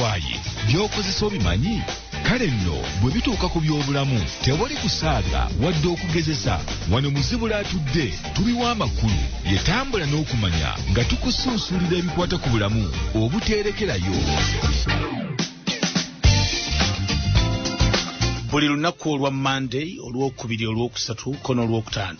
Owaaye, by'okozesa obimanyi? Kale nno bwe bituuka ku by'obulamu tewali kusaaga wadde okugezesa. Wano Muzibula atudde tubiwa amakulu. Yetambula n'okumanya nga tukusunsulira ebikwata ku bulamu obuteerekerayo. Buli lunaku olwa Monday, olwokubiri, olwokusatu ko n'olwokutaano,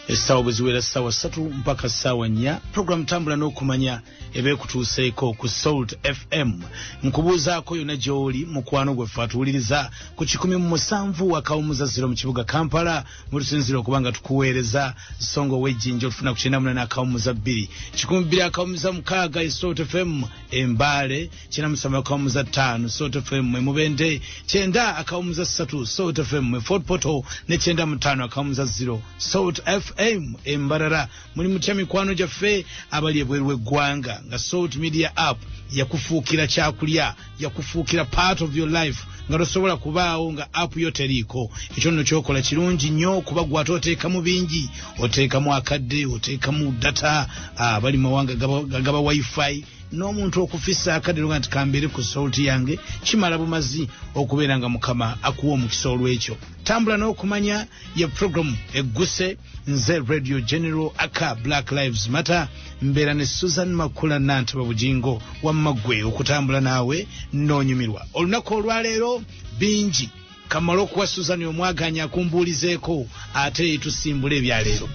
essaawa bwe ziwera ssaawa 3 mpaka ssaawa 4, program Tambula n'Okumanya eba ekutuuseeko ku Salt FM. Nkubuuzaako yonna gy'oli, mukwano gwaffe atuwuliriza ku 107.0 mu kibuga Kampala, mutusinzira okuba nga tukuweereza. Songa ow'ejjinja olufuna ku 98.2, 102.6 Salt FM Embaale, 97.5 Salt FM Emubende, 90.3 Salt FM Fort Portal ne 95.0 Salt FM Embarara. Muli mutya mikwano gyaffe abali ebweru w'eggwanga nga Salt Media app yakufuukira kyakulya, yakufuukira part of your life, nga tosobola kubaawo nga app yo teriiko? Ekyo nno kyokola kirungi nnyo, kuba gwe ate oteekamu bingi, oteekamu akadde, oteekamu data, abali mawanga gagaba wifi n'omuntu okufissa akadde nga nti kambeere ku Salt yange kimala bumazi okubeera nga Mukama akuwa omukisa. Olw'ekyo Tambula n'Okumanya ye program egguse. Nze Radio General aka Black Lives Matter, mbeera ne Susan Makula Nantaba Bugingo. Wamma ggwe okutambula naawe n'onyumirwa olunaku olwaleero bingi. Kamala okuwa Susan omwaganya akumbuulizeeko ate tusimbula ebyaleero.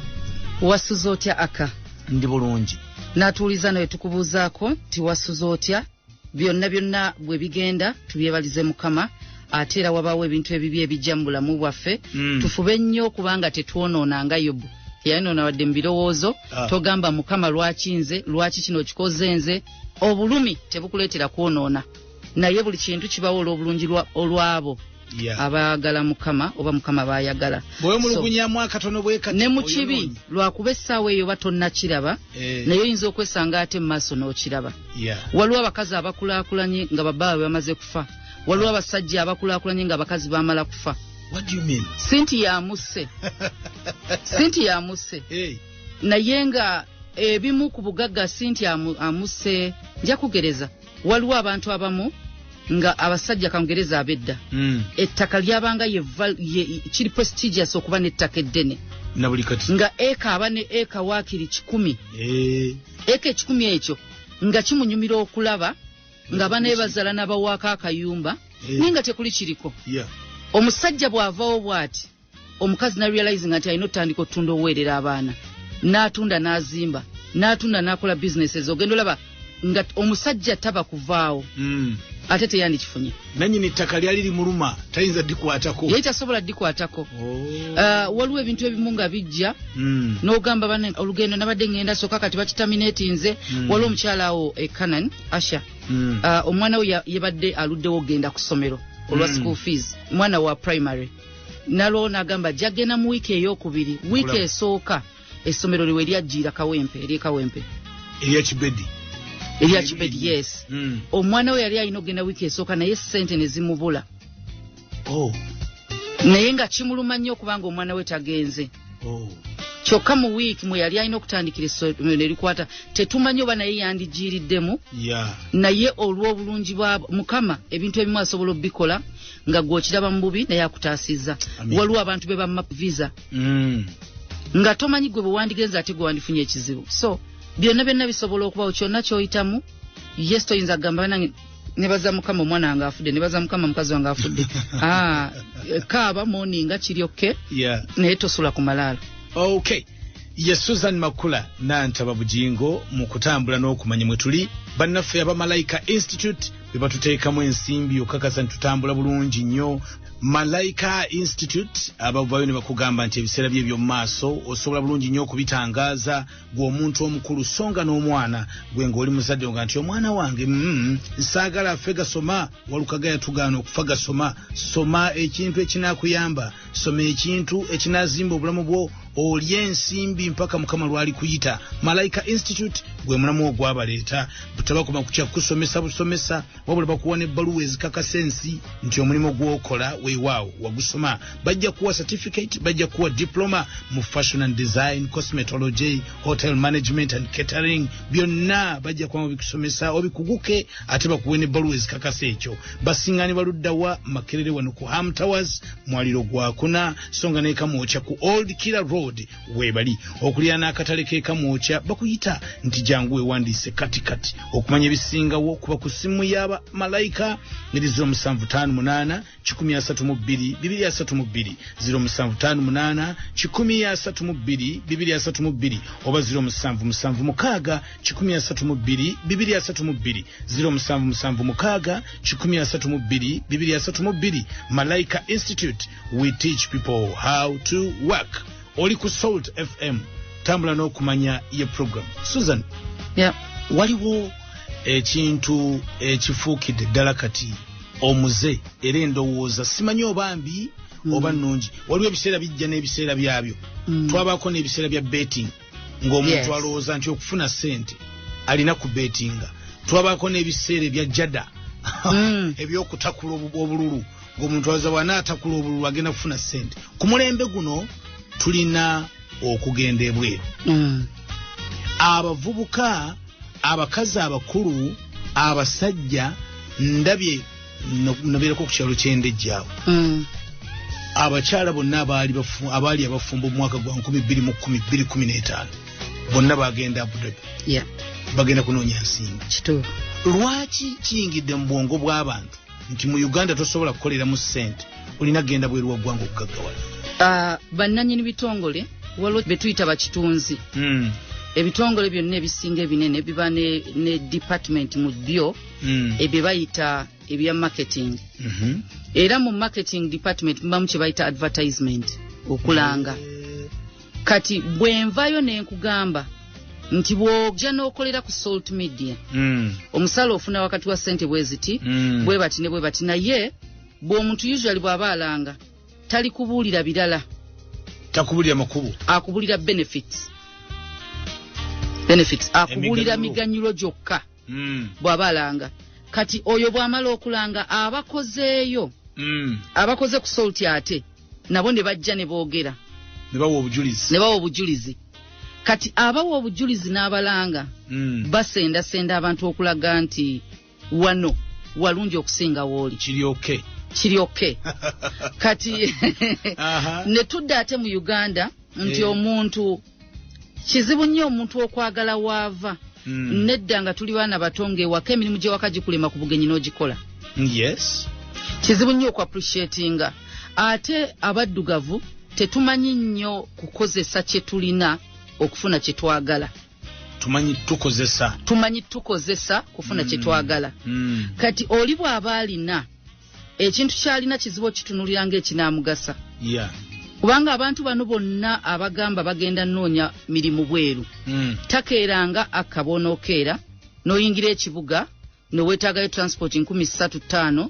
Wasuze otya, aka? Ndi bulungi. N'atuuliza nawe tukubuuzaako nti wasuze otya? Byonna byonna bwe bigenda tubyebalize Mukama. Ate era wabaawo ebintu ebibi ebijja mu bulamu bwaffe. Tufube nnyo okubanga tetwonoona nga Yobu yayonoona wadde mu birowoozo. Togamba, "Mukama, lwaki nze? Lwaki kino okikoze nze?" Obulumi tebukuleetera kwonoona, naye buli kintu kibawo olw'obulungi olw'abo abaagala Mukama oba Mukama baayagala. Bwemulugunyamu akatono bwekati. Ne mu kibi, lwakuba essaawa eyo oba tonnakiraba, naye oyinza okwesanga ate mu maaso n'okiraba. Waliwo abakazi abakulaakulanye nga babbaabwe bamaze kufa. Waliwo abasajja abakulaakulanye nga abakazi bamala kufa. What do you mean? Si nti yamusse, si nti yamusse, naye nga ebimu ku bugagga si nti amusse. Nja kugereza, waliwo abantu abamu nga abasajja, kangereza ab'edda, ettaka lyabanga kiri prestigious okuba n'ettaka eddene. Na buli kati. Nga eka aba ne eka waakiri 100. Eka 100 ekyo nga kimunyumira okulaba nga baneebazala n'abawaako akayumba, naye nga tekuli kiriko. Omusajja bw'avaawo bw'ati, omukazi narealizinga nti alina otandika otunda oweerera abaana, n'atunda n'azimba, n'atunda n'akola businesses. Ogenda olaba nga omusajja taba kuvaawo, ate teyandikifunye. Nannyini ttaka lyali limuluma, tayinza ddikwatako. Yali tasobola ddikwatako. Waliwo ebintu ebimu nga bijja n'ogamba, "Bane, olugendo nabadde ŋŋenda soka kati bakiterminatinze." Waliwo omukyala awo e Canaan, Asha. Omwana we yabadde aluddewo okugenda ku ssomero olwa school fees, mwana wa primary. Nalwo n'agamba jagenda mu wiiki eyokubiri. Wiiki Kulaba. esooka essomero liwe lyajjiira Kawempe, ery'e Kawempe. Erya Kibedi. Erya Kibedi, yes. Omwana we yali alina okugenda wiiki esooka, naye sente ne zimubula. Naye nga kimuluma nnyo okubanga omwana we tagenze. Kyokka mu wiiki mwe yali alina okutandikira essomero ne likwata. Tetumanyi oba naye yandigiiriddemu, naye olw'obulungi bwa Mukama ebintu ebimu asobola obikola nga gw'okiraba mu bubi, naye akutaasizza. Amen. Waliwo abantu be bamma visa nga tomanyi gwe bwe wandigenze ate gwe wandifunye ekizibu. So byonna byonna bisobola okubawo. Kyonna ky'oyitamu, yes, toyinza kugamba, "Banange, nebaza Mukama omwana wange afudde, nebaza Mukama mukazi wange afudde." Ah, kaaba mourninga kiri okay, naye tosula ku malaalo. Okay, ye Susan Makula Nantaba Bugingo mu Kutambula n'Okumanya mwe tuli. Bannaffe Abamalayika Institute be batuteekamu ensimbi okakasa nti tutambula bulungi nnyo. Malayika Institute abavayo ne bakugamba nti ebiseera bye eby'omu maaso osobola bulungi nnyo okubitangaaza gwe omuntu omukulu, so nga n'omwana gwe ng'oli muzadde nga nti omwana wange, nsaagala afe gasoma. Walukaga yatugaana okufa gasoma. Soma ekintu ekinaakuyamba, soma ekintu ekinazimba obulamu bwo, olye ensimbi mpaka Mukama lwali kuyita. Malayika Institute. Gwe mulamu ogwabaleeta. Tebakoma ku kya kusomesa busomesa, wabula bakuwa n'ebbaluwa ezikakasa ensi nti omulimu gw'okola weewaawo wagusoma. Bajja kuwa certificate, bajja kuwa diploma mu fashion and design, cosmetology, hotel management and catering. Byonna bajja kuba bikusomesa obikuguke, ate bakuwe n'ebbaluwa ezikakasa ekyo. Basiŋŋaanibwa ludda wa? Makerere wano ku Ham Towers, mwaliro gwakuna, so nga n'e Kamwokya ku Old Kira Road weebali. Okuliraana akatale k'e Kamwokya bakuyita nti jangu weewandiise kati kati. Okumanya ebisingawo kuba ku ssimu y'aba Malayika eri 0758 132 232, 0758 132 232, oba 0776 132 232, 0776 132 232. Malaika Institute, we teach people how to work. Oli ku Salt FM, Tambula n'Okumanya ye program. Susan, waliwo ekintu ekifuukidde ddala kati omuze, era endowooza simanyi oba mbi oba nnungi. Waliwo ebiseera bijja n'ebiseera byabyo. Twabaako n'ebiseera bya betting, ng'omuntu alowooza nti okufuna ssente alina ku bettinga. Twabaako n'ebiseera ebya jada, ebyokutakula obululu, ng'omuntu alowooza bw'anaatakula obululu agenda kufuna ssente. Ku mulembe guno tulina okugenda ebweru. Abavubuka, abakazi abakulu, abasajja, ndabye nabeerako ku kyalo ky'Endejjaawo. Abakyala bonna abaali abafumbo mu mwaka gwa 2012-15 bonna bagenda Abu Dhabi. Bagenda kunoonya nsimbi. Lwaki kiyingidde mu bwongo bw'abantu nti mu Uganda tosobola kukoleramu ssente, olina kugenda bweru wa ggwanga okugaggawala? Bannannyini bitongole waliwo be tuyita bakitunzi. Ebitongole byonna ebisinga ebinene biba ne department mu byo ebye bayita ebya marketing. Era mu marketing department mubamu kye bayita advertisement, okulanga. Kati bwe nvayo ne nkugamba nti bw'ojja n'okolera ku Salt Media, omusala ofuna wakati wa ssente bwe ziti, bwe bati ne bwe bati, naye bw'omuntu usually bw'aba alanga tali kubuulira birala. Takubulira makubo. Akubulira benefits. Benefits. Akubulira miganyulo gyokka. Bw'aba alanga. Kati oyo bw'amala okulanga abakozeeyo. Abakoze ku Salt ate nabo ne bajja ne boogera. Ne bawa obujulizi. Ne bawa obujulizi. Kati abawa obujulizi n'abalanga basendasenda abantu okulaga nti wano walungi okusinga wooli. Kiri okay. Kiri okay. Kati ne tudda ate mu Uganda nti omuntu kizibu nnyo omuntu okwagala waava. Nedda nga tuli baana bato ng'ewaka emirimu gy'ewaka gikulema ku bugenyi n'ogikola. Kizibu nnyo oku-appreciatinga. Ate abaddugavu tetumanyi nnyo kukozesa kye tulina okufuna kye twagala. Tumanyi tukozesa. Tumanyi tukozesa kufuna kye twagala. Kati oli bw'aba alina ekintu ky'alina kizibu okitunuulira ng'ekinaamugasa. Kubanga abantu bano bonna abagamba bagenda nnoonya mirimu bweru. Takeeranga akabonookeera n'oyingira ekibuga ne weetaagayo transport 3,500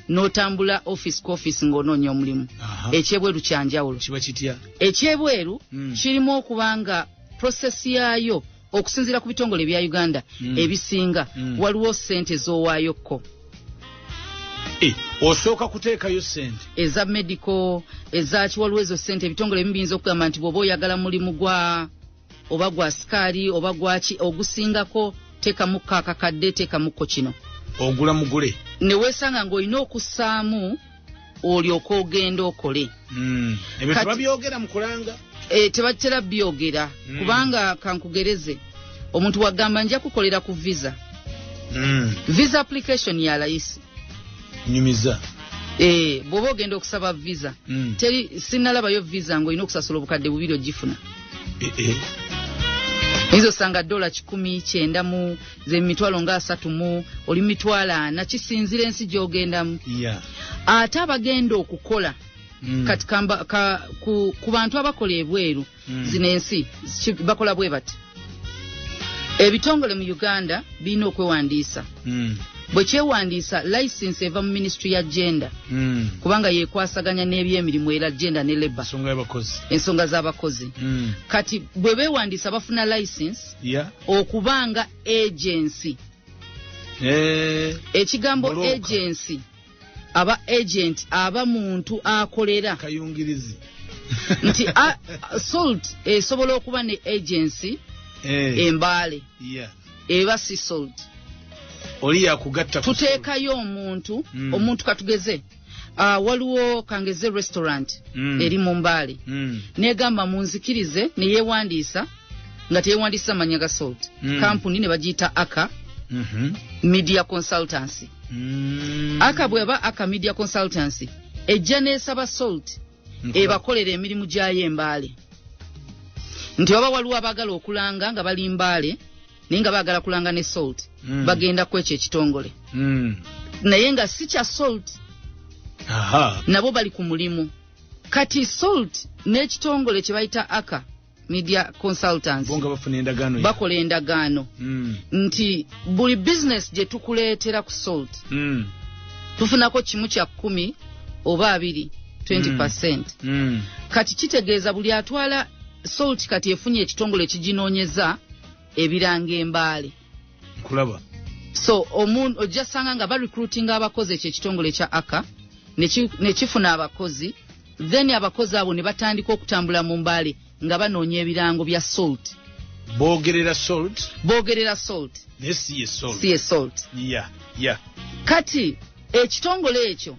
n'otambula office ku office ng'onoonya omulimu. Ekyebweru kya njawulo. Kiba kitya? Ekyebweru kirimu okuba nga process yaayo okusinziira ku bitongole ebya Uganda ebisinga, waliwo ssente z'owaayokko. Osooka kuteekayo ssente. Eza medical, ezaki, waliwo ezo ssente ebitongole ebimu biyinza okugamba nti bw'oba oyagala mulimu gwa oba gwa sikaali oba gwaki ogusingako, teekamukko akakadde, teekamukko kino. Ogula mugule. Ne weesanga ng'olina okussaamu olyoke ogenda okole. Ebyo tebabyogera mu kulanga. Tebatera byogera. Kubanga kankugereze, omuntu wagamba nja kukolera ku visa. Visa application ya layisi. Nyumiza. Bw'oba ogenda okusaba visa, teri sinnalabayo visa ng'olina okusasula 2,000 ogifuna. Oyinza osanga $190 mu ze 30,000 oli 40,000, kisinziira ensi gy'ogendamu. Ate abagenda okukola, kati kamba, ku bantu abakola ebweru, zino ensi bakola bwe bati. Ebitongole mu Uganda birina okwewandiisa. Bwe kyewandiisa, license eva mu ministry ya gender, kubanga yekwasaganya n'ebyemirimu, era gender ne labor, ensonga y'abakozi. Ensonga z'abakozi. Kati bwe beewandiisa, bafuna license okubanga agency. Ekigambo Broker. agency, aba agent aba muntu akolera Kayungirizi. nti Salt esobola okuba ne agency Embaale, eba si Salt. Oli yakugatta ku Tuteekayo omuntu. Omuntu katugeze, waliwo kangeze restaurant eri mu Mbaale, negamba munzikirize, neyewandiisa nga teyewandiisa manya ga Salt, kampuni ne bagiyita Aka Media Consultancy. Aka bweba Aka Media Consultancy ejja nesaba Salt ebakolera emirimu gyayo Embaale, nti waba waliwo abaagala okulanga nga bali Mbaale naye nga baagala kulanga ne Salt, bagenda ku ekyo ekitongole, naye nga si kya Salt. Nabo bali ku mulimu. Kati Salt n'ekitongole kye bayita Aka Media Consultants Bo nga bafuna endagaano bakola endagaano nti buli bizinesi gye tukuleetera ku Salt, tufunako 1/10 oba 20, 20%. Kati kitegeeza buli atwala Salt kati efunye ekitongole ekiginoonyeza ebiranga Embaale. Nkulaba. So omuntu ojja sanga nga barecruitinga abakozi, ekyo ekitongole kya Aka ne kifuna abakozi, then abakozi abo ne batandika okutambula mu Mbaale nga banoonya ebirango bya Salt. Boogerera Salt. Boogerera Salt. Naye si ye Salt. Si ye Salt. Kati ekitongole ekyo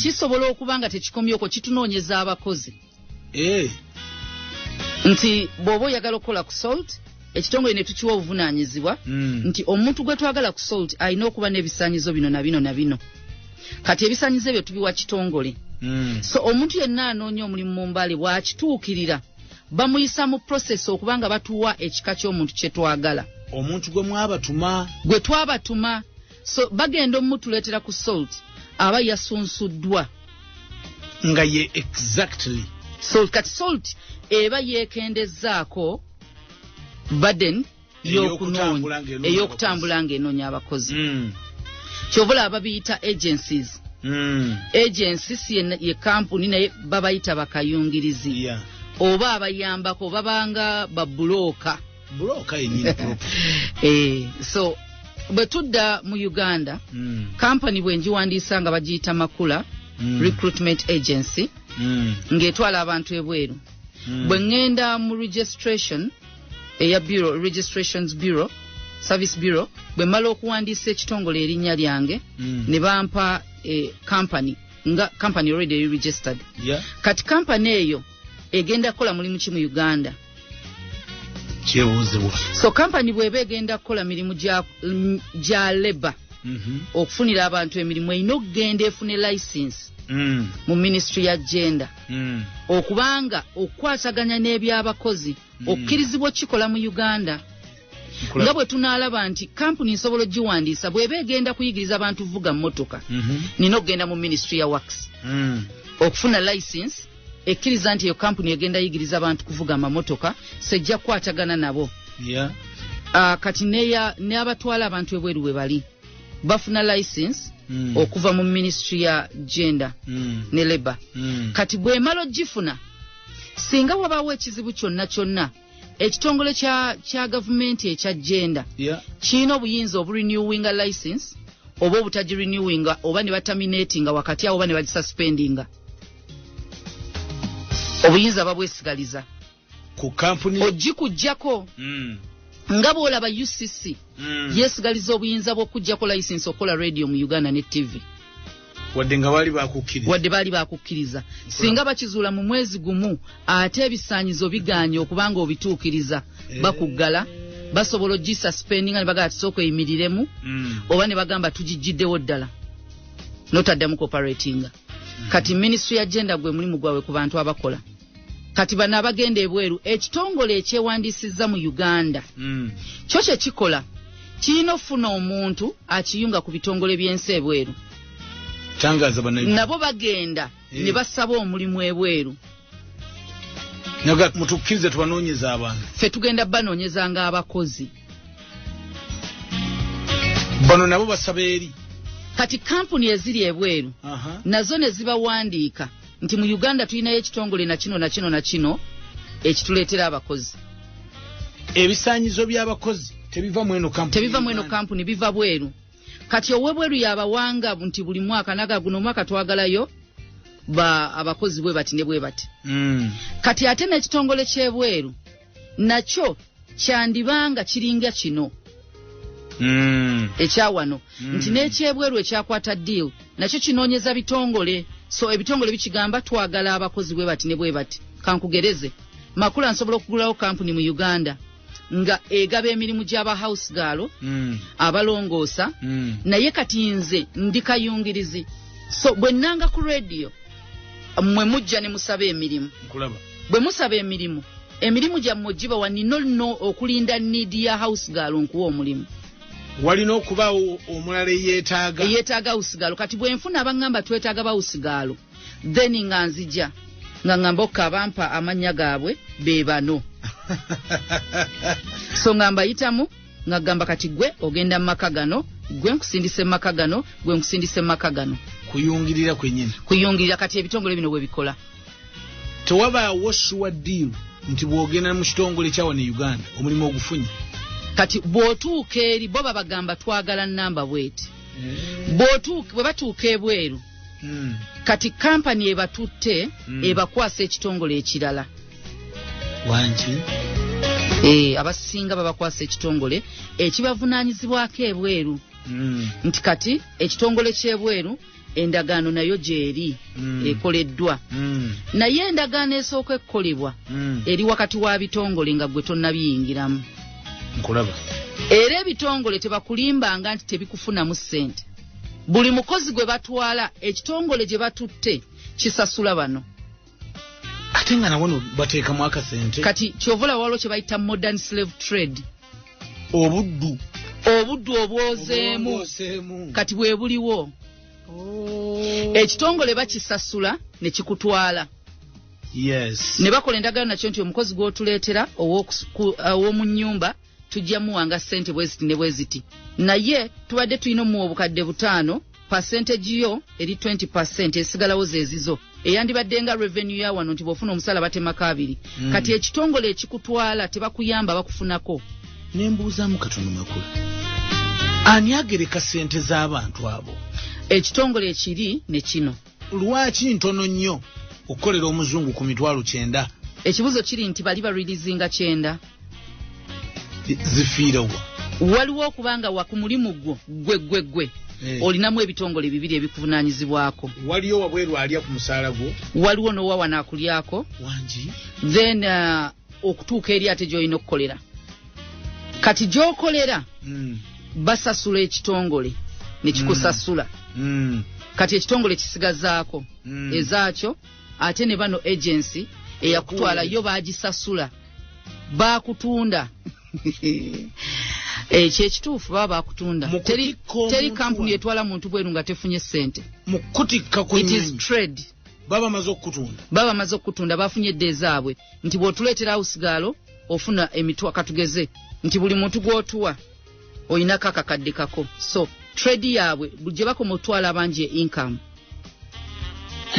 kisobola okuba nga tekikomye okwo, kitunoonyeza abakozi, nti bw'oba oyagala okukola ku Salt, ekitongole ne tukiwa obuvunaanyizibwa nti omuntu gwe twagala ku Salt alina okuba n'ebisaanyizo bino na bino na bino. Kati ebisaanyizo ebyo tubiwa kitongole. So omuntu yenna anoonya omulimu mu Mbale, bw'akituukirira, bamuyisa mu process okuba nga batuwa ekika ky'omuntu kye twagala. Omuntu gwe mwabatuma. Gwe twabatuma. So bagenda omutuleetera ku Salt aba yasunsuddwa nga ye exactly. Salt. Kati Salt eba yeekendezzaako burden ey'okutambula ng'enoonya ey'okutambula ng'enoonya abakozi. Kyova olaba babiyita agencies. Agency si ye kampuni, naye babayita bakayungirizi oba abayambako, babanga babulooka. Bulooka yennyini proper. So bwe tudda mu Uganda, kampani bwe ngiwandiisa nga bagiyita Makula Recruitment Agency, ng'etwala abantu ebweru, bwe ŋŋenda mu registration eya bureau, registrations bureau, service bureau, bwe mmala okuwandiisa ekitongole erinnya lyange, ne bampa company, nga company already eri registered. Kati company eyo egenda kukola mulimu ki mu Uganda? Kyebuuzibwa. So company bw'eba egenda kukola mirimu gya labor, okufunira abantu emirimu, erina okugenda efune license mu ministry ya gender, okubanga okukwataganya n'ebyabakozi, okkirizibwa okukikola mu Uganda. Nga bwe tunaalaba nti kampuni nsobola ogiwandiisa, bw'eba egenda kuyigiriza abantu vuga mmotoka, nina okugenda mu ministry ya works okufuna license ekkiriza nti eyo kampuni egenda yigiriza abantu kuvuga amamotoka, sejja kukwatagana nabo. Kati n'abatwala abantu ebweru we bali bafuna license okuva mu ministry ya gender ne labor. Kati bw'emala ogifuna, singa wabaawo ekizibu kyonna kyonna, ekitongole kya gavumenti ekya gender kirina obuyinza oburenewinga license oba obutagirenewinga, oba ne baterminatinga wakati awo, oba ne bagisuspendinga. Obuyinza babwesigaliza ku kampuni. Ogikugjako, nga bw'olaba UCC yeesigaliza obuyinza bw'okuggyako license okukola radio mu Uganda ne TV. Wadde nga baali bakukkiriza. Wadde baali bakukkiriza, singa bakizuula mu mwezi gumu ate ebisaanyizo bigaanye okubanga obituukiriza, bakuggala. Basobola ogisuspendinga ne bagamba tusooka oyimiriremu, oba ne bagamba tugijjiddewo ddala notaddamu cooperatinga. Kati ministry ya gender gwe mulimu gwabwe ku bantu abakola. Kati bano abagenda ebweru, ekitongole ekyewandiisizza mu Uganda, kyo kye kikola kirina okufuna omuntu akiyunga ku bitongole by'ensi ebweru. Tangaza bana. Nabo bagenda ne basaba omulimu ebweru. Naga mutukkirize tubanoonyeza abantu. Ffe tugenda banoonyezanga abakozi. Bano nabo basaba eri. Kati kampuni eziri ebweru nazo ne zibawandiika nti mu Uganda tulinayo ekitongole na kino na kino na kino ekituleetera abakozi. Ebisaanyizo by'abakozi tebiva mu eno kampuni. Tebiva mu eno kampuni, biva bweru. Kati ow'ebweru yabawanga nti buli mwaka naga guno omwaka twagalayo ba abakozi bwe bati ne bwe bati. Kati ate n'ekitongole ky'ebweru nakyo kyandibanga kiringa kino ekyawano nti n'ekyebweru ekyakwata deal nakyo kinoonyeza bitongole. So ebitongole bikigamba twagala abakozi bwe bati ne bwe bati. Kankugereze, Makula nsobola okugulawo kampuni mu Uganda nga egaba emirimu gy'aba house girl, abalongoosa, naye kati nze ndi kayungirizi. So bwe nnanga ku radio mmwe mujja ne musaba emirimu. Nkulaba. Bwe musaba emirimu, emirimu gyammwe gibawa, nina nno okulinda need ya house girl nkuwa omulimu. Walina okubaawo omulala eyeetaaga. Eyeetaaga house girl. Kati bwe nfuna abaŋŋamba twetaaga ba house girl, then nga nzija nga ŋŋamba okka abampa amannya gaabwe be bano. So nga mbayitamu nga gamba kati gwe ogenda mu maka gano, gwe nkusindise mu maka gano, gwe nkusindise mu maka gano. Kuyungirira kwennyini. Kuyungirira. Kati ebitongole bino bwe bikola. Tewabaawo sure deal nti bw'ogenda mu kitongole kya wano e Uganda omulimu ogufunye. Kati bw'otuuka eri bo babagamba twagala namba bweti. Bw'otuuka, bwe batuuka ebweru, kati kampani ebatutte ebakwasa ekitongole ekirala. Wangi? Abasinga babakwasa ekitongole ekibavunaanyizibwako ebweru. Nti kati ekitongole ky'ebweru endagaano nayo gy'eri ekoleddwa. Naye endagaano esooka ekkolebwa eri wakati wa bitongole nga gwe tonnabiyingiramu. Nkulaba. Era ebitongole tebakulimbanga nti tebikufunamu ssente. Buli mukozi gwe batwala, ekitongole gye batutte kisasula bano. Ate nga nawano bateekamu akasente. Kati ky'ovola waliwo kye bayita modern slave trade. Obuddu. Obuddu obwozeemu. Obwozeemu. Kati bwe buliwo. Ekitongole bakisasula ne kikutwala. Ne bakola endagaano nakyo nti omukozi gw'otuleetera ow'omu nnyumba tujja muwanga ssente bwe ziti ne bwe ziti. Naye tubadde tulina omuwa obukadde 5, percentage yo eri 20% esigalawo ze zizo. Eyandibadde nga revenue ya wano nti bw'ofuna omusala batemako 2. Kati ekitongole ekikutwala tebakuyamba, bakufunako. Ne mbuuzaamu katono Makula. Ani agereka ssente z'abantu abo? Ekitongole ekiri ne kino. Lwaki ntono nnyo okukolera omuzungu ku mitwalo 90? Ekibuuzo kiri nti bali barilizinga 90. Zifiirawa? Waliwo okubanga wa ku mulimu gwo gwe gwe gwe. Olinamu ebitongole bibiri ebikuvunaanyizibwako. Waliyo wabweru alya ku musaala gwo? Waliwo n'owa wano akulyako. Wangi? Then okutuuka eri ate gy'olina okukolera. Kati gy'okolera basasula ekitongole ne kikusasula. Kati ekitongole kisigazaako ezaakyo, ate ne bano agency eyakutwala yo bagisasula, bakutunda. Ekyo ekituufu baba bakutunda. Mu kutikka omuntu Teri kampuni etwala muntu bweru nga tefunye ssente. Mu kutikka It is kwennyini. trade. Baba bamaze okukutunda. Baba bamaze okukutunda, bafunye edda ezaabwe nti bw'otuleetera house girl ofuna emitwa, katugeze nti buli muntu gw'otuwa olinako akakadde kako. So trade yaabwe gye bakoma otwala abangi income.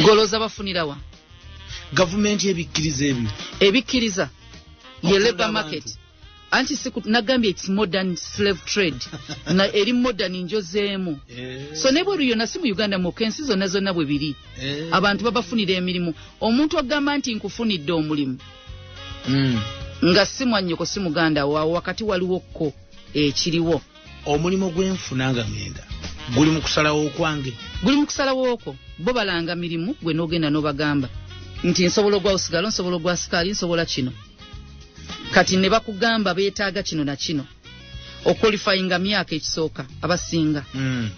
Golooza bafunirawa? Gavumenti ebikkiriza ebyo. Ebikkiriza. Ye Okutunda labor abantu. market. Anti siku nagambye it's modern slave trade. Na eri modern njozeemu. So ne bweru yonna si mu Uganda mwokka, ensi zonna zonna bwe biri. Abantu babafunira emirimu. Omuntu agamba nti nkufunidde omulimu. Nga si mwannyoko si muganda waawo, wakati waliwo ko ekiriwo. Omulimu gwe nfuna nga ŋŋenda guli mu kusalawo kwange. Guli mu kusalawo okwo. Bo balanga mirimu, gwe n'ogenda n'obagamba nti nsobola ogwa osigalo, nsobola ogwa sikaali, nsobola kino. Kati ne bakugamba beetaaga kino na kino. Okwalifayinga myaka ekisooka abasinga.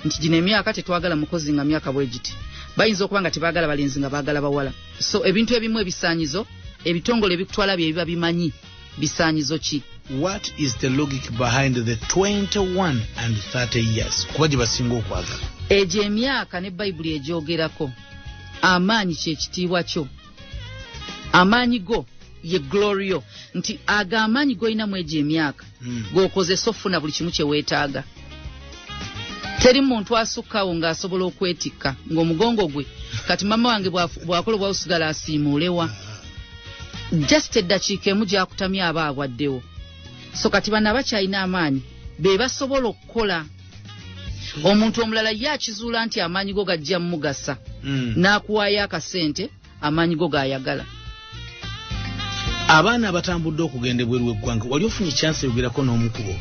Nti gino emyaka tetwagala mukozi nga myaka bwe giti. Bayinza okuba nga tebaagala balenzi nga baagala bawala. So ebintu ebimu ebisaanyizo, ebitongole ebikutwala bye biba bimanyi bisaanyizo ki. What is the logic behind the 21 and 30 years? Kuba gye basinga okwagala. Egyo emyaka ne Bayibuli egyogerako. Amaanyi kye kitiibwa kyo. Amaanyi go ye glory nti aga amaanyi g'olina mu egyo emyaka g'okozesa ofuna buli kimu kye weetaaga. Teri muntu asukkawo ng'asobola okwetikka ng'omugongo gwe. Kati mama wange bw'akola obwawusigala asiimuulewa, just eddakiika emu gy'akutamya aba abwaddewo. So kati bano abakyalina amaanyi be basobola okukola. Omuntu omulala ye akizuula nti amaanyi go gajja mumugasa, n'akuwaayo akasente amaanyi go g'ayagala. Abaana abatambudde okugenda ebweru w'eggwanga, wali ofunye chance eyogerako n'omukubo?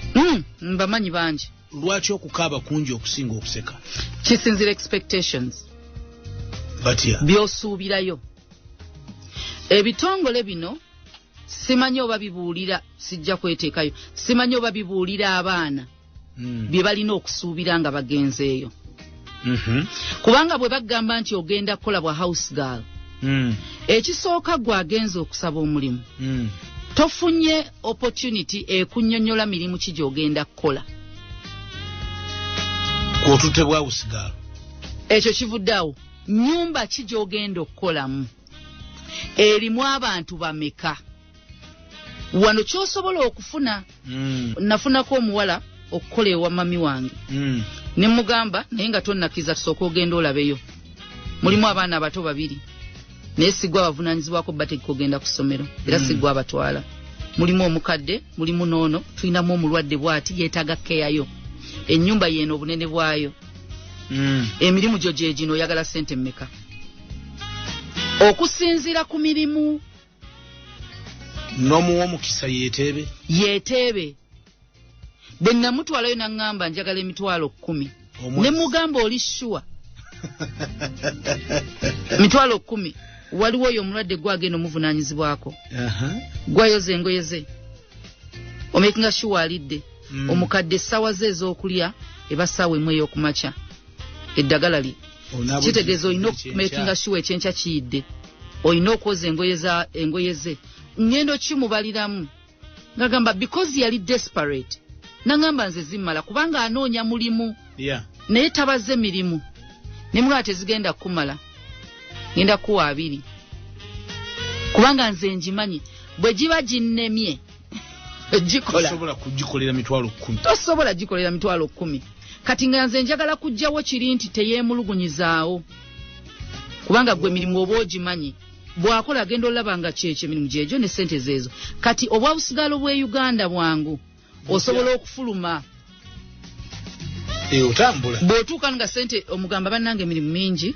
Mbamanyi bangi. Lwaki okukaaba kungi okusinga okuseka? Kisinzira expectations. Batya? By'osuubirayo. Ebitongole bino simanyi oba bibuulira, sijja kweteekayo, simanyi oba bibuulira abaana bye balina okusuubira nga bagenzeeyo. Kubanga bwe bagamba nti ogenda kukola bwa house girl, ekisooka gwe agenze okusaba omulimu, tofunye opportunity ekunnyonnyola mirimu ki gy'ogenda kukola. Kwotutte bwa house girl. Ekyo kivudde awo. Nnyumba ki gy'ogenda okukolamu? Erimu abantu bameka? Wano ky'osobola okufuna. Nafunako omuwala okukola ewa mami wange. Ne mugamba naye nga tonnakkiriza, tusooke ogenda olabeyo. Mulimu abaana abato babiri, naye sigwa abavunaanyizibwako bategeka ogenda ku ssomero, era sigwa abatwala. Mulimu omukadde, mulimu n'ono, tulinamu omulwadde bw'ati yeetaaga keeyayo. Ennyumba yeeno obunene bwayo. Emirimu gyo gye gino, oyagala ssente mmeka? Okusinziira ku mirimu. N'omuwa omukisa yeeteebe. Yeeteebe. Bwe namutwalayo n'aŋŋamba njagala 10,000. Ne mugamba oli sure? 10,000, waliwo oyo omulwadde gwagenda omuvunaanyizibwako, gwayoza engoye ze, omakinga sure alidde, omukadde essaawa ze ez'okulya eba ssaawa 1 ey'okumakya, eddagala lye. Kitegeeza olina okumakinga sure ekyenkya kiyidde, olina okwoza engoye ze. Ngendo kimubaliramu ngagamba because yali desperate, nangamba nze zimmala kubanga anoonya mulimu, naye tabaze mirimu. Ne mugamba tezigenda kumala, ngenda kuwa 2, kubanga nze ngimanyi bwe giba ginnemye gikola. Tosobola kugikolera 10,000. Tosobola gikolera 10,000. Kati nga nze njagala kujjawo kiri nti teyeemulugunyizaawo, kubanga gwe emirimu oba ogimanyi. Bw'akola agenda olaba nga kyekyo emirimu gyegyo ne ssente zeezo. Kati obwabusigalo bw'e Uganda bwangu, osobola okufuluma. Otambula. Bw'otuuka nga ssente omugamba bannange emirimu mingi,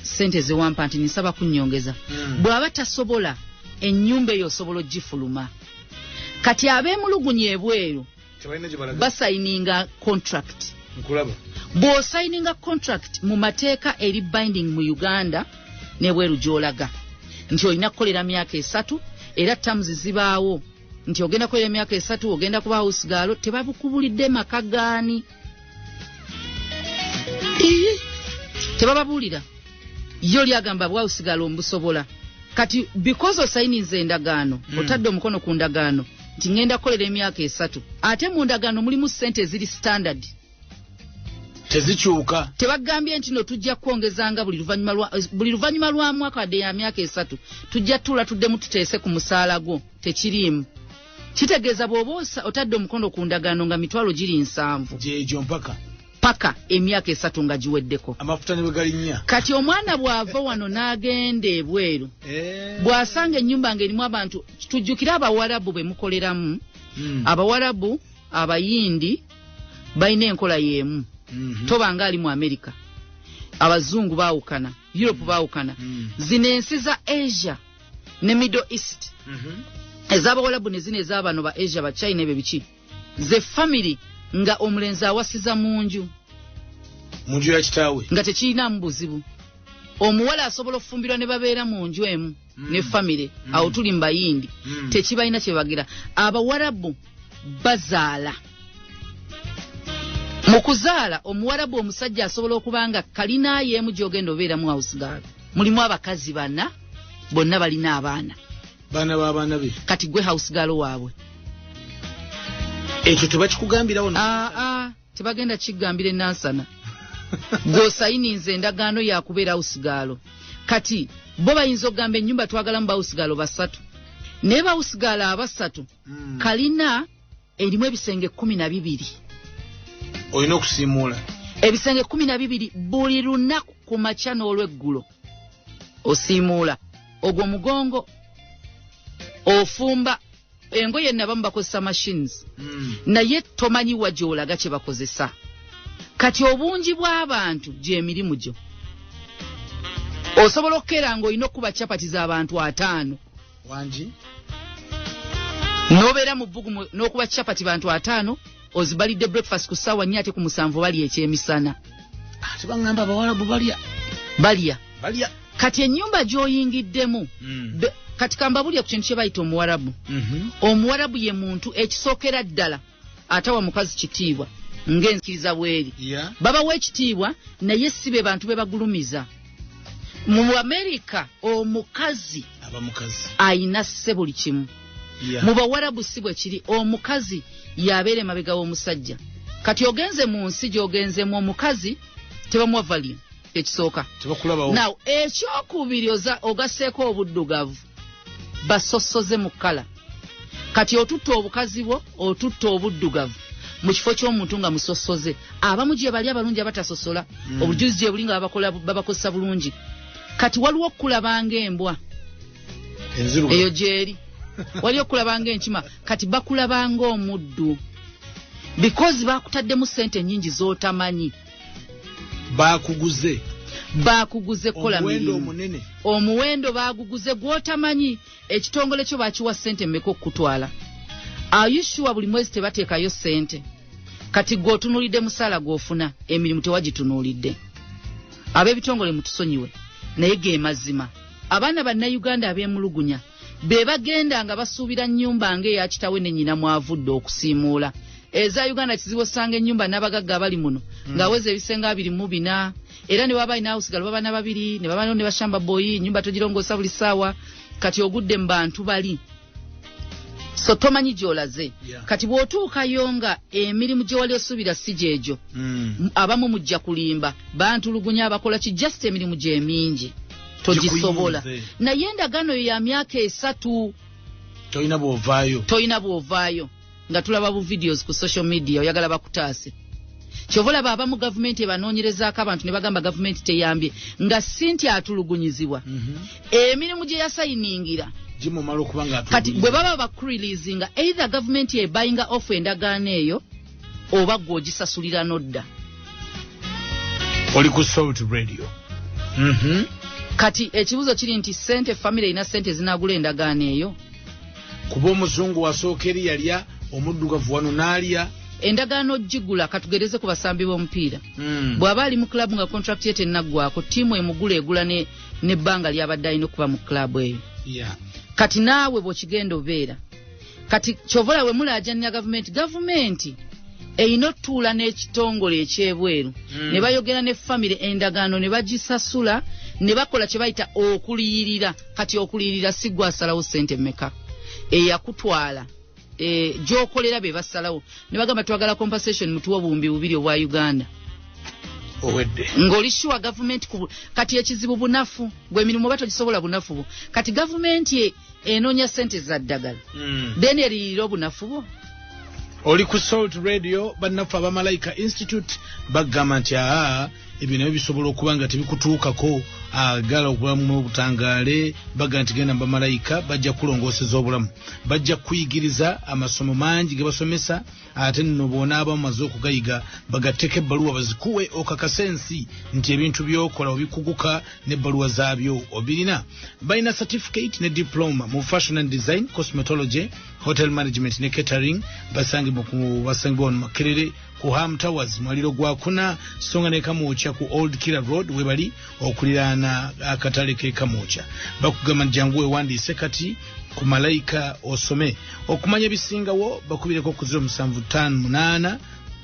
ssente zewampa nti nsaba kunnyongeza. Bw'aba tasobola, ennyumba eyo osobola ogifuluma. Kati abeemulugunya ebweru basayininga contract. Nkulaba. Bw'osayininga contract mu mateeka eri binding mu Uganda n'ebweru gy'olaga nti olina kukolera myaka 3, era terms zibaawo nti ogenda kukolera emyaka 3, ogenda kuba house girl, tebabukubulidde maka gaani. Tebababuulira. Yo lyagamba bwa house girl mbusobola. Kati because osayininze endagaano, otadde omukono ku ndagaano nti ngenda kukolera emyaka 3, ate mu ndagaano mulimu ssente eziri standard. Tezikyuka. Tebagambye nti no tujja kwongezanga buli luvannyuma lwa mwaka wadde ya myaka 3, tujja tuula tuddemu tuteese ku musaala gwo, tekiriimu. Kitegeeza bw'oba otadde omukono ku ndagaano nga 70,000. Gyegyo mpaka. Paka emyaka 3 nga giweddeko. Amafuta ne bwe galinnya. Kati omwana bw'ava wano n'agenda ebweru, bw'asanga ennyumba ng'erimu abantu, tujjukire Abawarabu be mukoleramu, Abawarabu, Abayindi balina enkola y'emu. Tobanga ali mu Amerika. Abazungu baawukana, Europe baawukana. Zino ensi za Asia ne Middle East, ez'Abawarabu ne zino ez'abano ba Asia, ba China ebyo biki, ze family nga omulenzi awasiza mu nju. Mu nju ya kitaawe. Nga tekirinaamu buzibu. Omuwala asobola okufumbirwa ne babeera mu nju emu ne family, awo tuli mu Bayindi. Tekibalina kye bagira. Abawarabu bazaala. Mu kuzaala Omuwarabu omusajja asobola okuba nga kalina emu gy'ogenda obeeramu house girl. Mulimu abakazi 4, bonna balina abaana. Baana b'abaana be. Kati gwe house girl waabwe. Ekyo tebakikugambirawo? Tebagenda kigambira enansana. Gw'osayininze endagaano yakubeera house girl. Kati bo bayinza okugamba ennyumba twagalamu ba house girl 3. Naye ba house girl abasatu, kalina erimu ebisenge 12. Olina okusiimuula ebisenge 12 buli lunaku ku makya n'olweggulo. Osiimuula ogwo mugongo, ofumba engoye nabamu bakozesa machines, naye tomanyi wa gy'olaga kye bakozesa. Kati obungi bw'abantu gy'emirimu gyo. Osobola okukeera ng'olina okukuba chapati z'abantu 5. Wangi? N'obeera mu bbugumu n'okuba chapati bantu 5, ozibalidde breakfast ku ssaawa 4 ate ku 7 balya ekyemisana. Ate baŋŋamba abawalabu balya. Balya. Balya. Kati ennyumba gy'oyingiddemu, kati kambabulye ku kintu kye bayita omuwarabu. Omuwarabu ye muntu ekisookera ddala atawa mukazi kitiibwa ng'enzikiriza bw'eri. Babawa ekitiibwa naye si be bantu be bagulumiza. Mu Amerika omukazi aba mukazi ayina sse buli kimu. Mu bawarabu si bwe kiri, omukazi yabeera emabega w'omusajja. Kati ogenze mu nsi gy'ogenzemu omukazi tebamuwa value ekisooka. Now ekyokubiri ogasseeko obuddugavu, basosoze mu kkala. Kati otutta obukazi bwo, otutta obuddugavu mu kifo ky'omuntu nga musosoze. Abamu gye bali abalungi abatasosola, obujulizi gye buli nga babakozesa bulungi. Kati waliwo okulaba ng'embwa eyo gyeri, waliwo okulaba ng'enkima, kati bakulaba ng'omuddu because bakutaddemu ssente nnyingi z'otamanyi. Bakuguze. Bakuguze kukola mirimu. Omunene. Omuwendo baguguze gw'otamanyi. Ekitongole kyo bakiwa ssente mmeka okukutwala? Are you sure buli mwezi tebateekayo ssente? Kati gwe otunuulidde musaala gw'ofuna, emirimu tewagitunuulidde. Ab'ebitongole mutusonyiwe, naye ge mazima. Abaana bannayuganda abeemulugunya be bagenda nga basuubira nnyumba ng'eya kitawe ne nnyina mwavudde okusiimuula. Eza Uganda kizibu osanga ennyumba n'abagagga abali muno ng'aweza ebisenge 24, era ne baba alina awusigala baba na babiri, ne baba ne bashamba boyi, ennyumba togirongoosa buli ssaawa. Kati ogudde mu bantu bali, so tomanyi gy'olaze. Kati bw'otuukayo nga emirimu gye wali osuubira si gyegyo, abamu mujja kulimba, bantulugunya, abakola ki, just emirimu gye mingi togisobola. Naye endagaano yo ya myaka 3. Tolina bw'ovaayo. Tolina bw'ovaayo. Nga tulaba bu videos ku social media, oyagala bakutaase. Kyova olaba abamu gavumenti ebanoonyerezaako abantu ne bagamba gavumenti teyambye, nga si nti atulugunyizibwa. Emirimu gye yasayiningira gimumala okuba nga kati bwe baba bakureleasinga, either gavumenti ebayinga off endagaano eyo oba gwe ogisasulira n'odda. Oli ku Salt Radio. Kati ekibuzo kiri nti ssente, famire erina ssente zinaagula endagaano eyo? Kuba omuzungu wasooka eri yalya, omuddugavu wano n'alya. Endagaano gigula, katugereze ku basambi b'omupiira. Bw'aba ali mu club nga contract ye tennaggwako, ttiimu emugula egula n'ebbanga ly'abadde alina okuba mu club eyo. Kati naawe bw'okigenda obeera. Kati ky'ova olaba bwe mulaajanira gavumenti, gavumenti erina otuula n'ekitongole eky'ebweru, ne bayogera ne famire endagaano ne bagisasula, ne bakola kye bayita okuliyirira. Kati okuliyirira si ggwe asalawo ssente mmeka eyakutwala, gy'okolera be basalawo ne bagamba twagala compensation mutuwe 2,000 obwa Uganda. Owedde. Ng'oli sure gavumenti kati ekizibu bunafu gwe emirimu oba togisobola bunafu bwo. Kati gavumenti enoonya ssente za ddagala, then eriyirira obunafu bwo. Oli ku Salt Radio, bannaffe abamalayika Institute bagamba nti aa ebyo nabyo bisobola okuba nga tebikutuukako, agala obulamu obutangaale. Bagamba nti genda mu bamalayika, bajja kulongooseza obulamu, bajja kuyigiriza amasomo mangi ge basomesa, ate nno bw'onaaba omaze okugayiga bagatteko ebbaluwa bazikuwe okakase ensi nti ebintu by'okola obikuguka n'ebbaluwa zaabyo obirina. Balina certificate ne diploma mu fashion and design, cosmetology, hotel management ne catering. Basangibwa wano Makerere ku Ham Towers, mwaliro gwa kuna, songa ne Kamwokya ku Old Kira Road webali okuliraana akatale ke Kamwokya. Bakugamba nti jangu weewandiise kati ku Malayika osome. Okumanya ebisingawo bakubireko ku 0758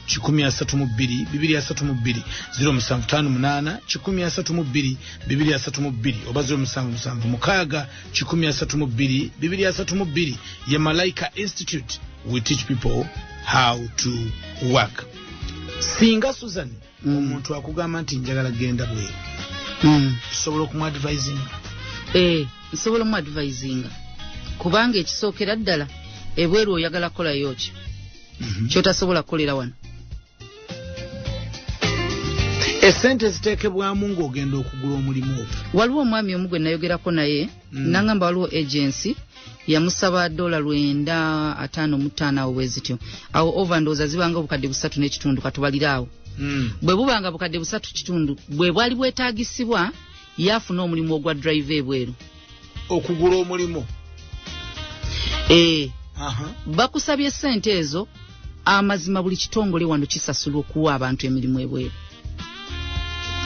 132 232, 0758 132 232 oba 0776 132 232. Ye Malayika Institute, we teach people how to work. Singa Susan, omuntu akugamba nti njagala genda bweru, osobola okumuadvisinga? Nsobola omuadvisinga, kubanga ekisookera ddala ebweru oyagala kukolayo ki ky'otasobola kukolera wano? Esente ziteekebwamu ng'ogenda okugula omulimu ogwo. Waliwo omwami omu gwe nayogerako naye, nangamba waliwo agency yamusaba $955 awo bwe zityo. Awo over ndowooza zibanga obukadde 3.5 katubalire awo. Bwe bubanga bukadde 3.5 bwe bwali bwetaagisibwa yafuna omulimu ogwa drive ebweru. Okugula omulimu. Bakusabye sente ezo, amazima buli kitongole wano kisasula okuwa abantu emirimu ebweru.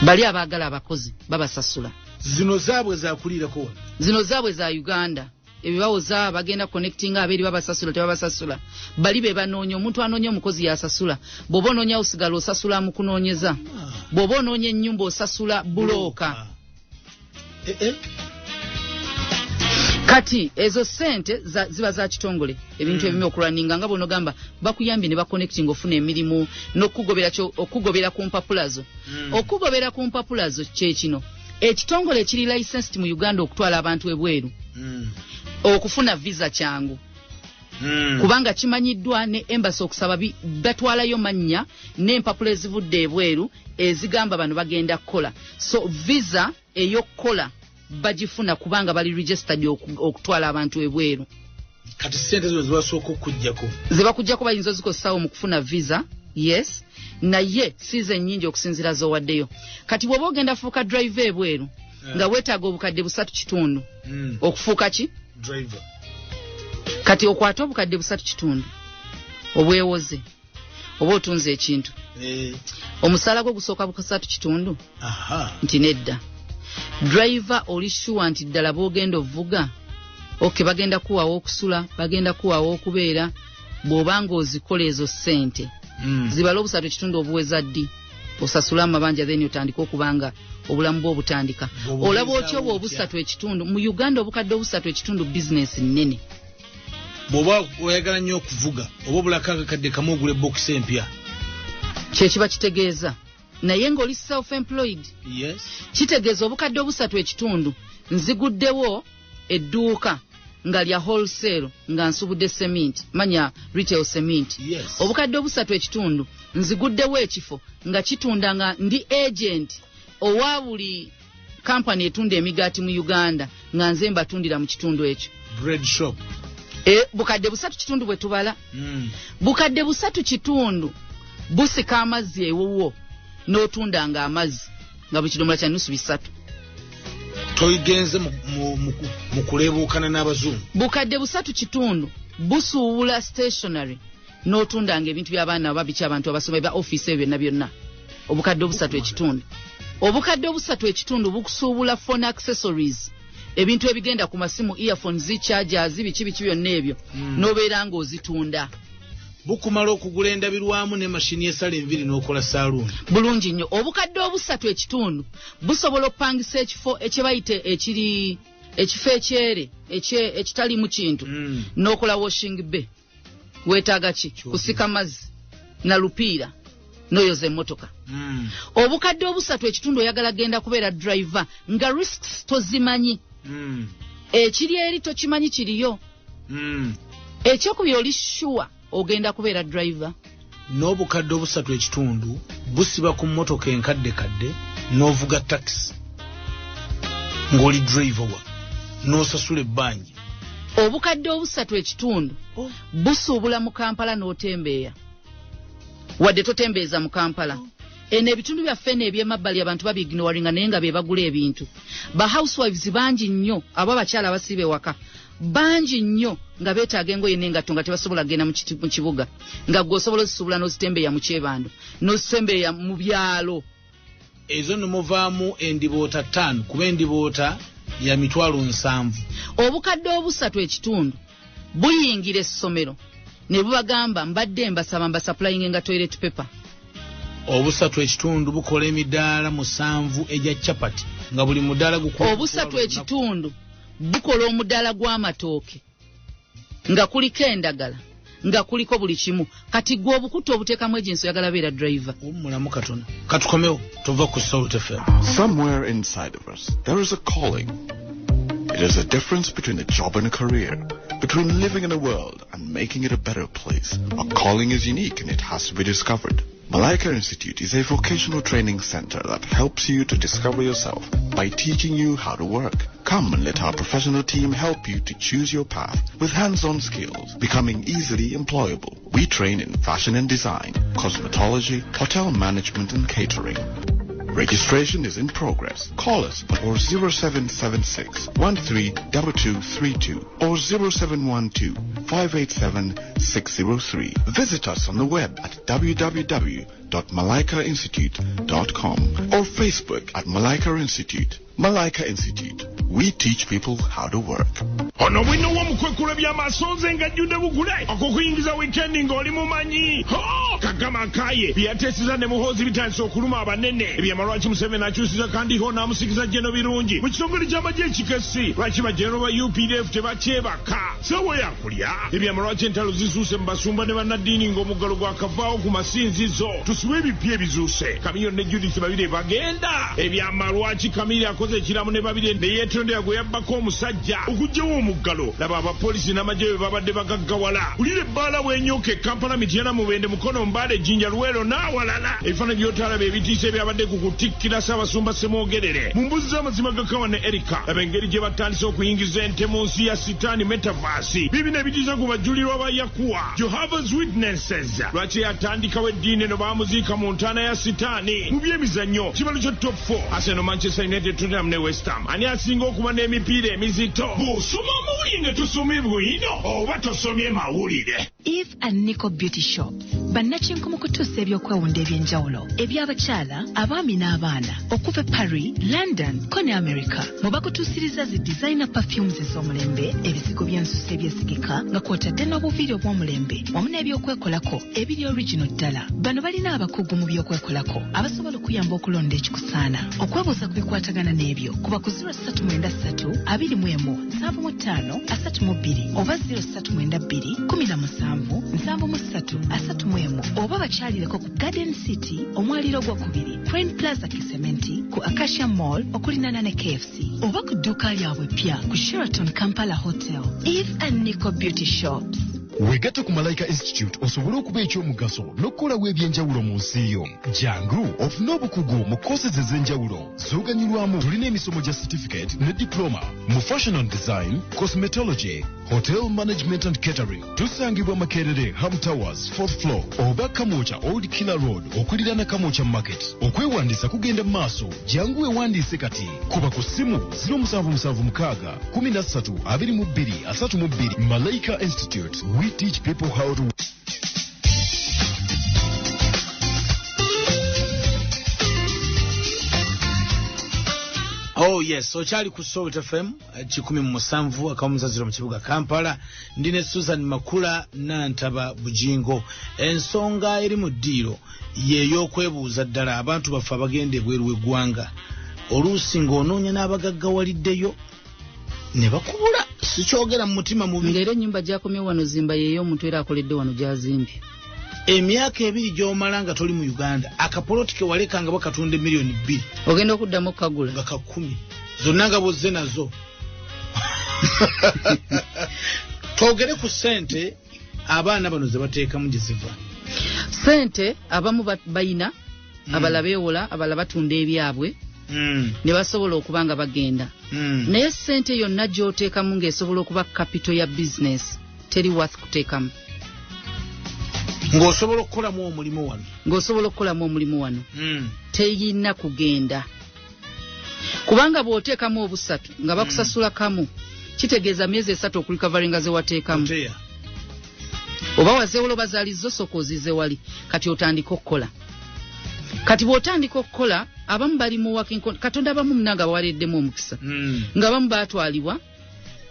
Bali abaagala abakozi babasasula. Zino zaabwe zakuliirako wano. Zino zaabwe za Uganda. Ebibawoza bagenda connecting abeeri babasasula tebabasasula. Bali be banoonya, omuntu anoonya omukozi yasasula. Bw'oba onoonya osigala osasula mu kunoonyeza. Bw'oba onoonya ennyumba osasula bulooka. Kati ezo sente ziba za kitongole, ebintu ebimu okulwaninga nga bw'onogamba bakuyambye ne baconnecting ofuna emirimu n'okugobera okugobera ku mpapula zo. Okugobera ku mpapula zo kye kino. Ekitongole ekiri licensed mu Uganda okutwala abantu ebweru okufuna visa kyangu. Kubanga kimanyiddwa ne embassy okusaba batwalayo mannya n'empapula ezivudde ebweru ezigamba bano bagenda kukola. So visa ey'okukola bagifuna kubanga bali registered okutwala abantu ebweru. Kati sente zo zibasooka okuggyako. Zibakuggyako bayinza ozikozesaawo mu kufuna visa, yes, naye size nnyingi okusinziira z'owaddeyo. Kati bw'oba ogenda fuuka driver ebweru nga weetaaga obukadde 3.5 okufuuka ki? Driver. Kati okwata obukadde 3.5 obwewoze oba otunze ekintu. Omusaala gwo gusooka 3.5? Nti nedda. Driver oli sure nti ddala bw'ogenda ovuga, okay, bagenda kuwawo okusula, bagenda kuwawo okubeera, bw'obanga ozikola ezo ssente zibala 3.5 obuweza ddi osasula amabanja, then otandika okubanga obulamu bwo obutandika. Olaba otya obwo 3.5 mu Uganda? Obukadde 3.5 business nnene. Bw'oba oyagala nnyo okuvuga oba obulako akakadde kamu ogula ebokisi empya. Kye kiba kitegeeza. Naye ng'oli self employed. Yes. Kitegeeza obukadde 3.5 nziguddewo edduuka nga lya wholesale nga nsubudde cement, manya retail cement. Yes. Obukadde 3.5 nziguddewo ekifo nga kitunda nga ndi agent owa buli kampani etunda emigaati mu Uganda nga nze mbatundira mu kitundu ekyo. Bread shop. Bukadde 3.5 bwe tubala. Bukadde 3.5 busika amazzi ewuwo n'otundanga amazzi nga buli kidomola kya nusu 3. Toyigenze mu kuleebuukana n'abazungu. Bukadde 3.5 busuubula stationery n'otundanga ebintu by'abaana oba biki abantu abasoma ebya ofiisi ebyo byonna byonna. Obukadde 3.5. Obukadde 3.5 bukusuubula phone accessories, ebintu ebigenda ku masimu, earphones, chargers, biki biki byonna ebyo, n'obeera ng'ozitunda. Bukumala okugula endabirwamu ne mashini esala enviiri n'okola saaluuni. Bulungi nnyo. Obukadde 3.5 busobola okupangisa ekifo ekyebayite ekiri ekifo ekyere ekitalimu kintu n'okola washing bay. Weetaaga ki? Kusika mazzi na lupiira n'oyoza emmotoka. Obukadde 3.5 oyagala genda kubeera driver nga risks tozimanyi. Ekiri eri tokimanyi kiriyo. Ekyokubiri oli sure ogenda kubeera driver. N'obukadde 3.5 busiba ku mmotoka enkadde kadde n'ovuga taxi ng'oli driver wa n'osasula ebbanja. Obukadde 3.5 busuubula mu Kampala n'otembeeya. Wadde totembeeza mu Kampala. Eno ebitundu byaffe eno eby'emabbali abantu babignoringa naye nga be bagula ebintu. Ba housewives bangi nnyo, abo abakyala abasiiba ewaka bangi nnyo nga beetaaga engoye n'engatto nga tebasobola kugenda mu kibuga. Nga ggwe osobola ozisuubula n'ozitembeeya mu Kyebando, n'ozitembeeya mu byalo. Ezo nno muvaamu endiboota 5 kuba endiboota ya 70,000. Obukadde 3.5 buyingira essomero ne bubagamba mbadde mbasaba mbasupplyinga nga toilet paper. 3.5 bukola emidaala 7 egya chapati nga buli mudaala gukola. 3.5 bukola omudaala gw'amatooke nga kuliko endagala nga kuliko buli kimu. Kati gwe obukutu obuteekamu agency oyagala beera driver. Omulamu katono. Katukomewo tova ku Salt FM. Somewhere inside of us there is a calling. It is a difference between a job and a career, between living in a world and making it a better place. A calling is unique and it has to be discovered. Malaika Institute is a vocational training center that helps you to discover yourself by teaching you how to work. Come and let our professional team help you to choose your path with hands-on skills, becoming easily employable. We train in fashion and design, cosmetology, hotel management and catering. Registration is in progress. Call us on 0776 132232 or 0712 587 603. Visit us on the web at www.malaikainstitute.com or Facebook at Malaika Institute. Malaika Institute. We teach people how to work. Ono bwino w'omukwekula by'amasonze ng'ajjudde bugule okukuyingiza wiikendi ng'oli mumanyi. Ho! Kagama akaye byeyateeseza ne Muhoozi bitandise okuluma abanene. Ebyama lwaki Museveni akyusiza kandi ho n'amusikiza Jeno Birungi mu kitongole ky'amagye ekikessi. Lwaki bajeno ba UPDF tebakyebaka? Ssawa yakulya. Ebyama lwaki entalo zisuuse mu basumba ne bannaddiini ng'omuggalo gwakavaawo ku masinzizo. Tusibe ebipya ebizuuse. Kamiliyoni ne Judith Babire bagenda. Ebyama lwaki Kamili akoze ekiramu ne Babire ne yeetondera gwe yabbako omusajja okuggyawo omuggalo. Laba abapoliisi n'amagye bwe babadde bagaggawala. Wulira ebbaala bw'enyooka e Kampala, Mityana, Mubende, Mukono, Mbale, Jinja, Luweero n'awalala. Ebifaananyi by'otalaba ebitiisa ebyabadde ku kutikkira Ssaabasumba Ssemwogerere. Mu mbuzi z'amazima ga Kawa ne Erika, laba engeri gye batandise okuyingiza ente mu nsi ya Sitaani metaverse. Biibino ebitiisa ku bajulirwa ba Yakuwa, Jehovah's Witnesses. Lwaki yatandikawo eddiini eno baamuziika mu ntaana ya Sitaani? Mu byemizannyo, kibalo kya top 4, Arsenal, Manchester United, Tottenham ne West Ham. Ani asinga okuba n'emipiira emizito? Bw'osoma amawulire nga tosomye bwino oba tosomye mawulire. Eve and Nico Beauty Shops bannakinku mu kutuusa ebyokwewunda eby'enjawulo eby'abakyala, abaami n'abaana okuva e Paris, London ko ne America. Mwe bakutuusiriza zi designer perfumes ez'omulembe, ebizigo by'ensusu ebyesigika nga kw'otadde n'obuviiri obw'omulembe wamu n'ebyokwekolako ebiri original ddala. Bano balina abakugu mu byokwekolako abasobola okuyamba okulonda ekikusaana. Okwebuuza ku bikwatagana n'ebyo kuba ku 0393 21 75 32 oba 0392 17 73 31 oba bakyalireko ku Garden City omwaliro gwokubiri Crane Plaza Kisementi ku Acacia Mall okulinana ne KFC oba ku dduuka lyabwe ppya ku Sheraton Kampala Hotel. Eve and Nico Beauty Shops. Weegatte ku Malaika Institute osobole okuba ekyomugaso n'okukolawo ebyenjawulo mu nsi yo. Jangu ofune obukugu mu courses ez'enjawulo z'oganyulwamu. Tulina emisomo gya certificate ne diploma mu fashion and design, cosmetology, hotel management and catering. Tusangibwa Makerere Ham Towers 4th floor oba Kamwokya Old Killer Road okuliraana Kamwokya Market. Okwewandiisa kugenda mu maaso. Jangu weewandiise kati. Kuba ku ssimu 0776 13 22 32. Malaika Institute. We teach people how to. Oh yes, okyali ku Salt FM 107.0 mu kibuga Kampala. Ndi ne Susan Makula Nantaba Bujingo. Ensonga eri mu ddiiro y'ey'okwebuuza ddala abantu baffe abagenda ebweru w'eggwanga. Oluusi ng'onoonya n'abagaggawaliddeyo ne bakubula. Sikyogera mu mutima mubi. Ng'era ennyumba gy'akomye wano zimba yeeyo omuntu era akoledde wano gy'azimbye. Emyaka ebiri gy'omala nga toli mu Uganda, akapoloti ke waleka nga bakatunda 2 million. Ogenda okuddamu okukagula. Nga 10,000 zonna nga bw'ozze nazo. Twogere ku ssente abaana bano ze bateekamu gye ziva. Ssente abamu bayina, abalala beewola, abalala batunda ebyabwe ne basobola okuba nga bagenda. Naye ssente yonna gy'oteekamu ng'esobola okuba capital ya bizinesi teri worth kuteekamu. Ng'osobola okukolamu omulimu wano. Ng'osobola okukolamu omulimu wano. Teyina kugenda. Kubanga bw'oteekamu obusatu nga bakusasula kamu, kitegeeza myezi 3 okurecoveringa ze wateekamu. Oteya. Oba wazeewola oba zaali zo sooka ozize wali kati otandike okukola. Kati bw'otandika okukola abamu bali mu working Katonda abamu munanga bawaleddemu omukisa. Nga bamu baatwalibwa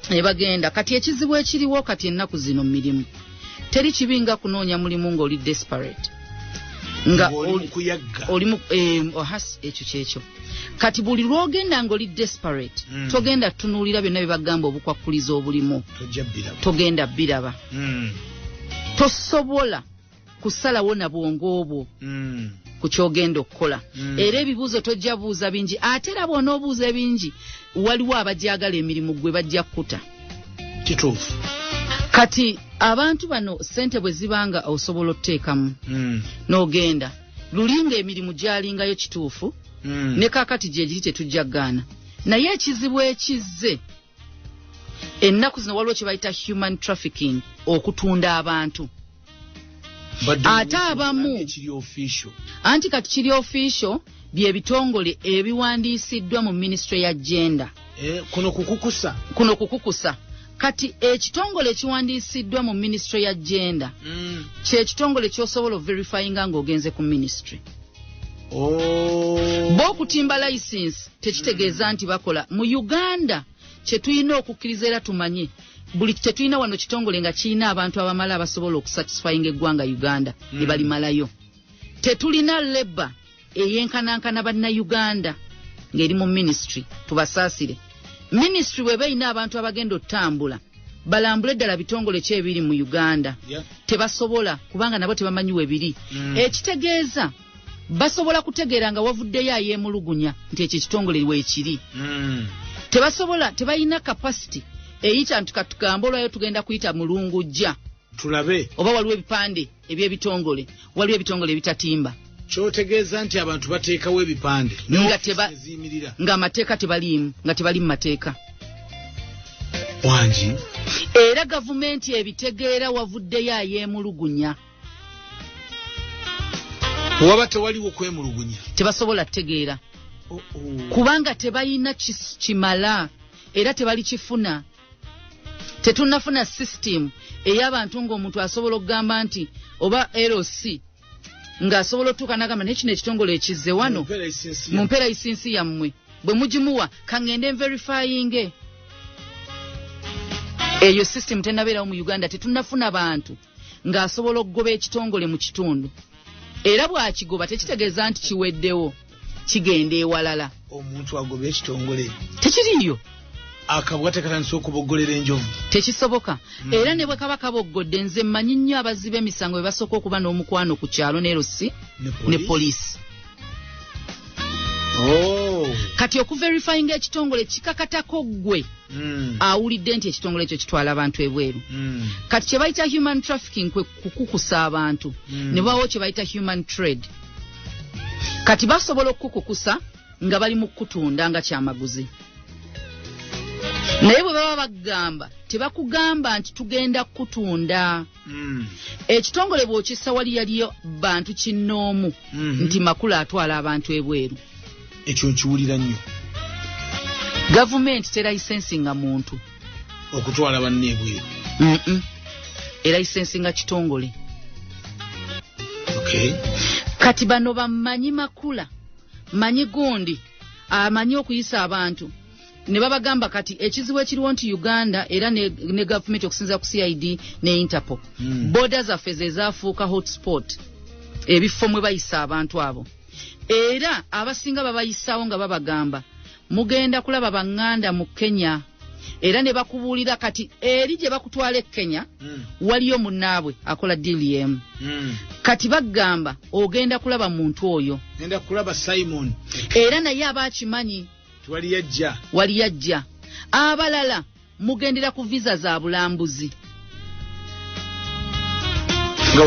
ne bagenda. Kati ekizibu ekiriwo kati ennaku zino mu mirimu teri kibi nga kunoonya mulimu ng'oli desperate. Nga Ng'oli mu kuyagga. Oli mu ohas ekyo kyekyo. Kati buli lw'ogenda ng'oli desperate togenda tunuulira byonna bye bagamba obukwakkulizo obulimu. Tojja bbiraba. Togenda bbiraba. Tosobola kusalawo na bwongo obwo ku ky'ogenda okukola. Era ebibuuzo tojja buuza bingi, ate era bw'onoobuuza ebingi waliwo abajagala emirimu gwe bajja kkuta. Kituufu. Kati abantu bano ssente bwe zibanga osobola otuteekamu n'ogenda. Lulinga emirimu gyalingayo kituufu, ne kaakati gye giri tetujja kugaana. Naye ekizibu ekizze ennaku zino, waliwo kye bayita human trafficking, okutunda abantu. Ate abamu kiri official. Anti kati kiri official, bye bitongole ebiwandiisiddwa mu ministry ya gender. Kuno kukukusa. Kuno kukukusa. Kati ekitongole ekiwandiisiddwa mu ministry ya gender kyekitongole ky'osobola overifyinga ng'ogenze ku ministry. B'okutimba license tekitegeeza nti bakola. Mu Uganda kye tulina okukkiriza era tumanye, buli tetulina wano kitongole nga kirina abantu abamala abasobola okusatisfyinga eggwanga Uganda ne balimalayo. Tetulina labour eyenkanankana bannayuganda ng'eri mu ministry. Tubasaasire. Ministry bw'eba erina abantu abagenda otambula balambule ddala bitongole ki ebiri mu Uganda, tebasobola, kubanga nabo tebamanyi we biri. Ekitegeeza basobola kutegeera nga wavuddeyo ayeemulugunya nti ekyo ekitongole weekiri. Tebasobola, tebalina capacity eyita nti katugambe olwayo tugenda kuyita mulungujja tulabe oba waliwo ebipande eby'ebitongole. Waliwo ebitongole ebitatimba. Kyotegeeza nti abantu bateekawo ebipande nga eziyimirira ng'amateeka tebaliimu, nga tebali mu mateeka. Wangi. Era gavumenti ebitegeera wavuddeyo ayeemulugunya. Waba tewaliwo kwemulugunya, tebasobola kutegeera, kubanga tebalina kimala era tebali kifuna. Tetunnafuna system ey'abantu ng'omuntu asobola okugamba nti oba LC ng'asobola otuuka n'agamba, naye kino ekitongole ekizze wano, mumpe license yammwe, bwe mugimuwa kaŋŋende nverifyinge. Eyo system tennabeerawo mu Uganda. Tetunnafuna bantu ng'asobola okugoba ekitongole mu kitundu, era bw'akigoba tekitegeeza nti kiweddewo, kigenda ewalala. Omuntu agoba ekitongole? Tekiriiyo. Akabwa tekatandisa okuboggolera enjovu. Tekisoboka. Era ne bwe kaba kaboggodde, nze mmanyi nnyo abazzi b'emisango bwe basooka okuba n'omukwano ku kyalo ne LC ne poliisi. Kati okuverifyinga ekitongole kikakatako ggwe awulidde nti ekitongole ekyo kitwala abantu ebweru. Kati kye bayita human trafficking kwe kukukusa abantu, ne bawo kye bayita human trade. Kati basobola okukukusa nga bali mu kutunda nga kyamaguzi, naye bwe baba bagamba tebakugamba nti tugenda kutunda. Ekitongole bw'okissa wali yaliyo bantu kinnoomu nti Makula atwala abantu ebweru. Ekyo nkiwulira nnyo. Gavumenti terayisensinga muntu okutwala banne ebweru. Erayisensinga kitongole. Kati bano bamanyi Makula, manyi gundi amanyi okuyisa abantu, ne babagamba. Kati ekizibu ekiriwo nti Uganda era ne gavumenti okusinziira ku CID ne Interpol, border zaffe ze zaafuuka hotspot, ebifo mwe bayisa abantu abo. Era abasinga babayisaawo nga babagamba mugenda kulaba baŋŋanda mu Kenya, era ne bakubuulira. Kati eri gye bakutwala e Kenya, waliyo munnaabwe akola deal emu. Kati bagamba ogenda kulaba muntu oyo. Ngenda kulaba Simon. Era naye aba akimanyi. Tiwali yajja. Wali yajja. Abalala mugendera ku visa za bulambuzi,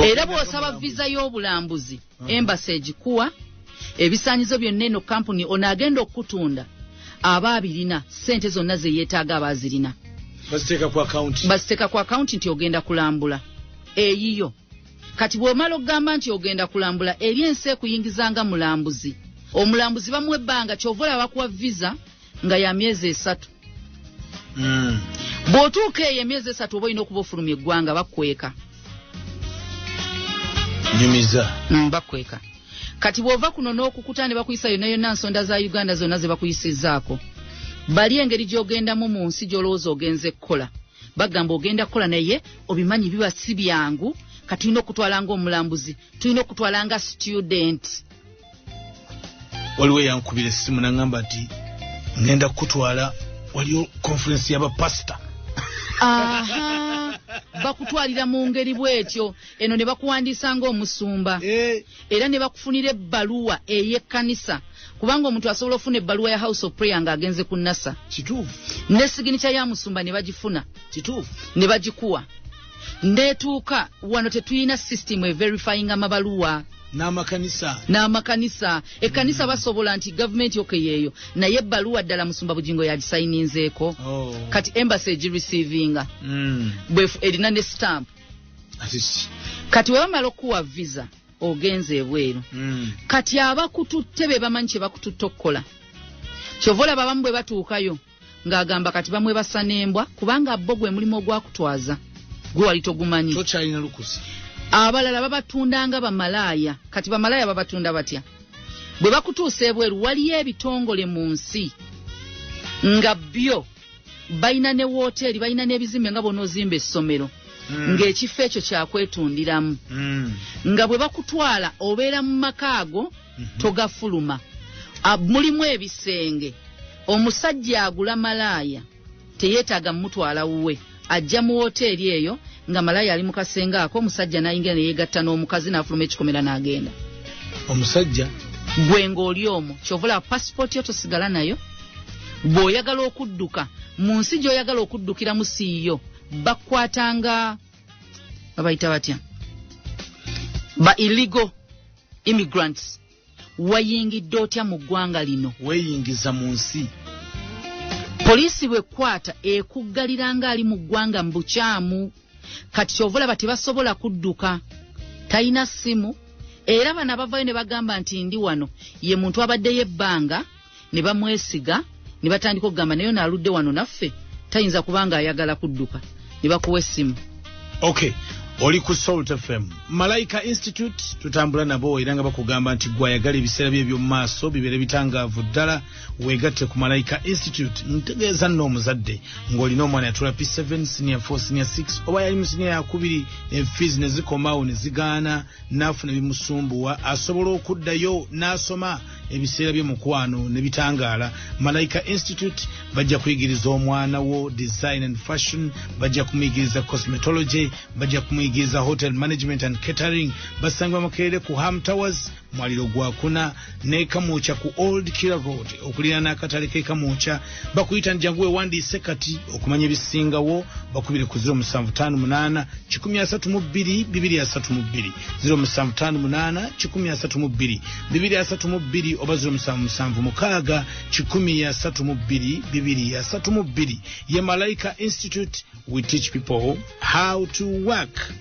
era bw'osaba visa y'obulambuzi, embassy egikuwa ebisaanyizo byonna. Eno kampuni ono agenda okukutunda aba abirina, ssente zonna ze yeetaaga aba azirina. Baziteeka ku akawunti. Baziteeka ku akawunti nti ogenda kulambula eyiyo. Kati bw'omala okugamba nti ogenda kulambula, eri ensi ekuyingizanga mulambuzi. Omulambuzi bamuwa ebbanga, kyova olaba bakuwa visa nga ya myezi 3. Bw'otuuka eyo emyezi 3 oba olina okuba ofulumya eggwanga, bakweka. Nyumiza. Bakweka. Kati bw'ova kuno n'okukuta ne bakuyisa yonna yonna, nsonda za Uganda zonna ze bakuyisizzaako, bali engeri gy'ogendamu mu nsi gy'olowooza ogenze kukola, bagamba ogenda kukola, naye obimanyi biba si byangu. Kati tulina okutwala ng'omulambuzi, tulina okutwala nga student. Waliwo eyankubira essimu naŋŋamba nti ŋŋenda kukutwala, waliyo conference y'abapasita. Aha, bakutwalira mu ngeri bwetyo eno ne bakuwandiisa ng'omusumba, era ne bakufunira ebbaluwa ey'ekkanisa, kubanga omuntu asobola okufuna ebbaluwa ya House of Prayer ng'agenze ku NASA ne signature ya musumba ne bagifuna ne bagikuwa neetuuka wano. Tetulina system everifying amabaluwa. N'amakanisa. N'amakanisa. Ekkanisa basobola nti gavumenti okay yeeyo, naye ebbaluwa ddala Musumba Bugingo yagisayininzeeko. Kati embassy egireceivinga erina ne stamp. Kati we bamala okuwa visa ogenze ebweru, kati abakututte be bamanyi kye bakututte okukola. Kyova olaba abamu bwe batuukayo ng'agamba kati bamwebasa n'embwa, kubanga bo gwe mulimu ogwakutwaza gwe wali togumanyi. Tokyalina lukusa. Abalala babatunda nga bamalaaya. Kati bamalaaya babatunda batya? Bwe bakutuusa ebweru waliyo ebitongole mu nsi nga byo balina ne wooteeri, balina n'ebizimbe nga bw'onoozimba essomero, ng'ekifo ekyo kyakwetundiramu, nga bwe bakutwala obeera mu maka ago, togafuluma. Mulimu ebisenge. Omusajja agula malaaya teyeetaaga mumutwala wuwe, ajja mu woteeri eyo nga malaaya ali mu kasenge ako, omusajja n'ayingira ne yeegatta n'omukazi n'afuluma ekikomera n'agenda. Omusajja gwe ng'oli omwo, kyova olaba pasipooti yo tosigala nayo. Bw'oyagala okudduka mu nsi gy'oyagala okuddukiramu siiyo, bakwatanga babayita batya, ba illegal immigrants. Wayingidde otya mu ggwanga lino? Weeyingiza mu nsi. Poliisi bw'ekwata ekuggalira ng'ali mu ggwanga mu bukyamu. Kati kyova olaba tebasobola kudduka, talina ssimu. Era bano abavayo ne bagamba nti ndi wano, ye muntu abaddeyo ebbanga ne bamwesiga ne batandika okugamba naye naaludde wano naffe tayinza kubanga ayagala kudduka, ne bakuwa essimu. Okay, oli ku Salt FM. Malaika Institute tutambula nabo era nga bakugamba nti gwayagala ebiseera bye eby'omu maaso bibeere bitangaavu ddala, weegatte ku Malaika Institute. Ntegeeza nno omuzadde ng'olina omwana yatula P7, senior 4, senior 6 oba yali mu senior yakubiri, enfiizi ne zikomaawo ne zigaana n'afuna ebimusumbuwa, asobola okuddayo n'asoma ebiseera bye mukwano ne bitangaala. Malaika Institute bajja kuyigiriza omwana wo design and fashion, bajja kumuyigiriza cosmetology, bajja kumuyigiriza hotel management and catering. Basangibwa Makerere ku Ham Towers, mwaliro gwakuna, ne Kamwokya ku Old Kira Road okuliraana akatale k'e Kamwokya. Bakuyita njangu weewandiise kati. Okumanya ebisingawo bakubire ku 0758 132 232, 0758 132 232 oba 0776 132 232. Ye Malaika Institute, we teach people how to work.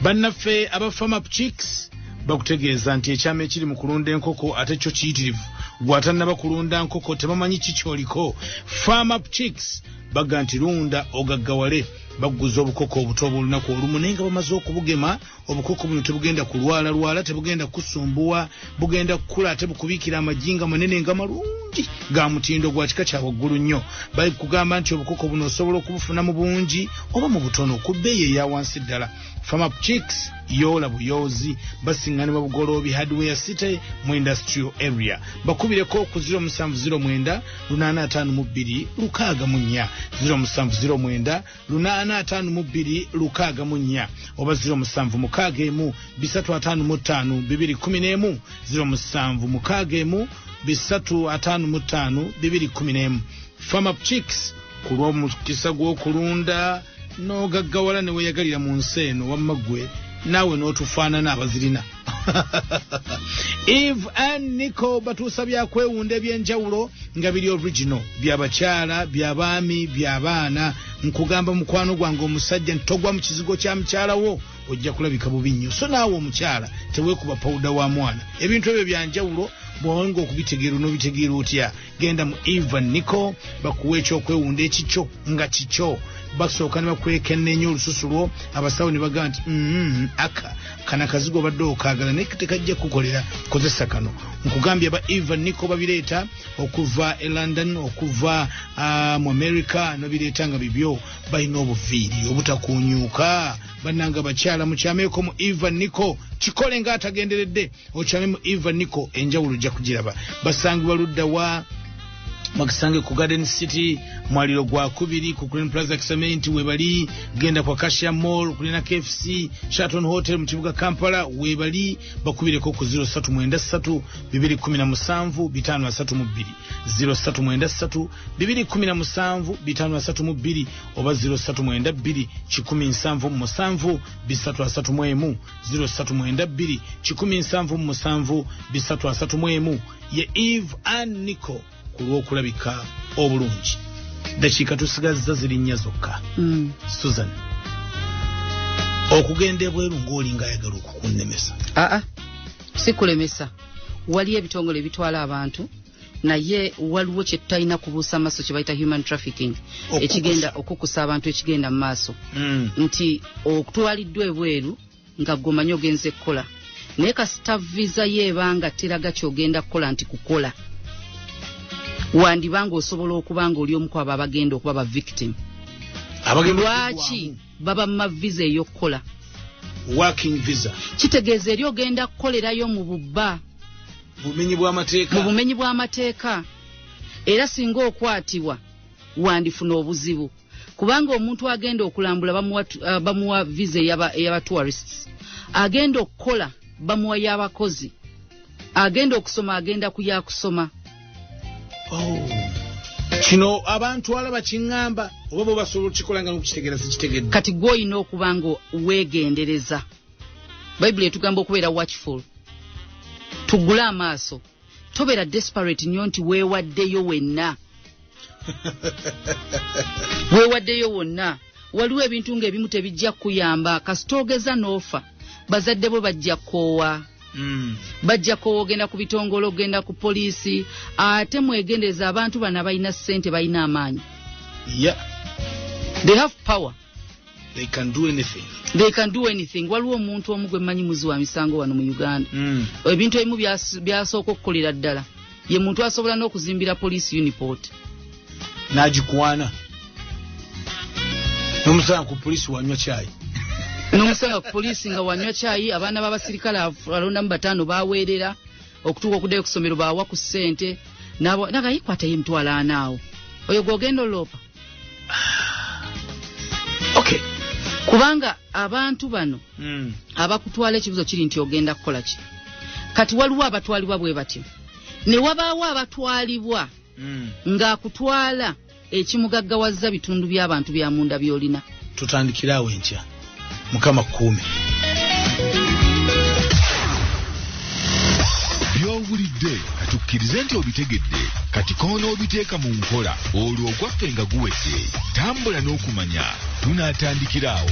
Bannaffe aba Farm Up Chicks bakutegeeza nti ekyama ekiri mu kulunda enkoko ate kyo kiyitirivu. Gw'atannaba kulunda nkoko tebamanyi kikyoliko. Farm Up Chicks baga nti lunda ogaggawale. Baguza obukoko obuto obw'olunaku olumu, naye nga bamaze okubugema. Obukoko buno tebugenda kulwalalwala, tebugenda kusumbuwa, bugenda kukula ate bukubiikira amagi nga manene nga malungi ga mutindo gwa kika kya waggulu nnyo. Bakugamba nti obukoko buno osobola okubufuna mu bungi oba mu butono ku bbeeyi eya wansi ddala. Farm Up Chicks yoola buyoozi. Basiŋŋanibwa Bugoloobi Hardware City mu industrial area. Bakubireko ku 0709 852 64, 0709 852 64 oba 0761 355 211, 0761 355 211. Farm Up Chicks, ku lw'omukisa gw'okulunda n'ogaggawala ne weeyagalira mu nsi eno, wamma ggwe naawe n'otufaanana abazirina. Eve and Nico batuusa byakwewunda ebyenjawulo nga biri original, byabakyala, byabaami, byabaana. Nkugamba mukwano gwange omusajja nti togwa mu kizigo kya mukyala wo, ojja kulabika bubi nnyo. So naawe omukyala teweekuba pawuda wa mwana. Ebintu ebyo byanjawulo, bw'onga okubitegeera n'obitegeera otya? Genda mu Eve and Nico bakuwa ekyokwewunda ekikyo nga kikyo. Basooka ne bakwekenneenya olususu lwo, abasawo ne bagamba nti aka kana kazigo obadde okaagala naye tekajja kukolera, kozesa kano. Nkugambye aba Eva Nico babireeta okuva e London, okuva mu America, nobireeta nga bibyo. Balina obuviiri obutakunyuuka. Bannanga bakyala, mukyameeko mu Eva Nico. Kikole ng'atagenderedde, okyame mu Eva Nico, enjawulo ojja kugiraba. Basangibwa ludda wa? Mwakisange ku Garden City, mwaliro gwa kubiri ku Green Plaza Cement webali, genda kwa Acacia Mall kulina KFC, Sheraton Hotel mu kibuga Kampala webali, bakubireko ku 0393 217 532, 0393 217 532 oba 0392 177 331, 0392 177 331. Ye Eve and Nico kulw'okulabika obulungi. Dakiika tusigazza ziri nnya zokka. Susan, okugenda ebweru ng'olinga ayagala okukunnemesa. Aa, sikulemesa. Waliyo ebitongole ebitwala abantu, naye waliwo kye tutalina kubuusa maaso kye bayita human trafficking, ekigenda okukusa abantu, ekigenda mu maaso. Nti okutwaliddwa ebweru nga gwomanyi ogenze kukola, naye kasita visa ye ebanga teraga ky'ogenda kukola nti kukola, wandibanga osobola okuba nga oli omu ku abo abagenda okuba ba victim. Lwaki baba mu visa ey'okukola? Working visa kitegeeza eri ogenda kukolerayo mu bubba, bumenyi bw'amateeka, mu bumenyi bw'amateeka. Era singa okwatibwa wandifuna obuzibu, kubanga omuntu agenda okulambula bamuwa visa ey'aba tourists, agenda okukola bamuwa y'abakozi, agenda okusoma agenda ku yakusoma. Oh. Kino abantu alaba kiŋŋamba oba bo basobola okukikola nga n'okukitegeera sikitegedde. Kati gwe olina okuba nga weegendereza. Bayibuli etugamba okubeera watchful, tuggule amaaso, tobeera desperate nnyo nti weewaddeyo wenna weewaddeyo wonna. Waliwo ebintu ng'ebimu tebijja kukuyamba, kasita ogeza n'ofa bazadde bo bajja kkoowa. Bajja koowa, ogenda ku bitongole, ogenda ku poliisi. Ate mwegendereza, abantu bano abalina ssente balina amaanyi. They have power. They can do anything. They can do anything. Waliwo omuntu omu gwe mmanyi, muzi wa misango wano mu Uganda. Ebintu ebimu byasooka okukolera ddala, ye muntu asobola n'okuzimbira poliisi uniport. N'agikuwana n'omusanga ku poliisi wanywa kyayi. N'omusanga ku poliisi nga wanywa kyayi. Abaana b'abasirikale alondamu bataano baweerera okutuuka okuddayo ku ssomero, baawa ku ssente nagayikwatayo 40,000 awo, oyo gw'ogenda oloopa. Okay. Kubanga abantu bano abakutwala, ekibuzo kiri nti ogenda kukola ki? Kati waliwo abatwalibwa bwe batyo, ne wabaawo abatwalibwa ng'akutwala ekimugaggawaza bitundu by'abantu bya munda by'olina. Tutandikire awo enkya. Mukama kkuume. By'owulidde katukkirize nti obitegedde, kati koona obiteeka mu nkola, olwo ogwaffe nga guwedde. Tambula n'okumanya, tunaatandikira awo.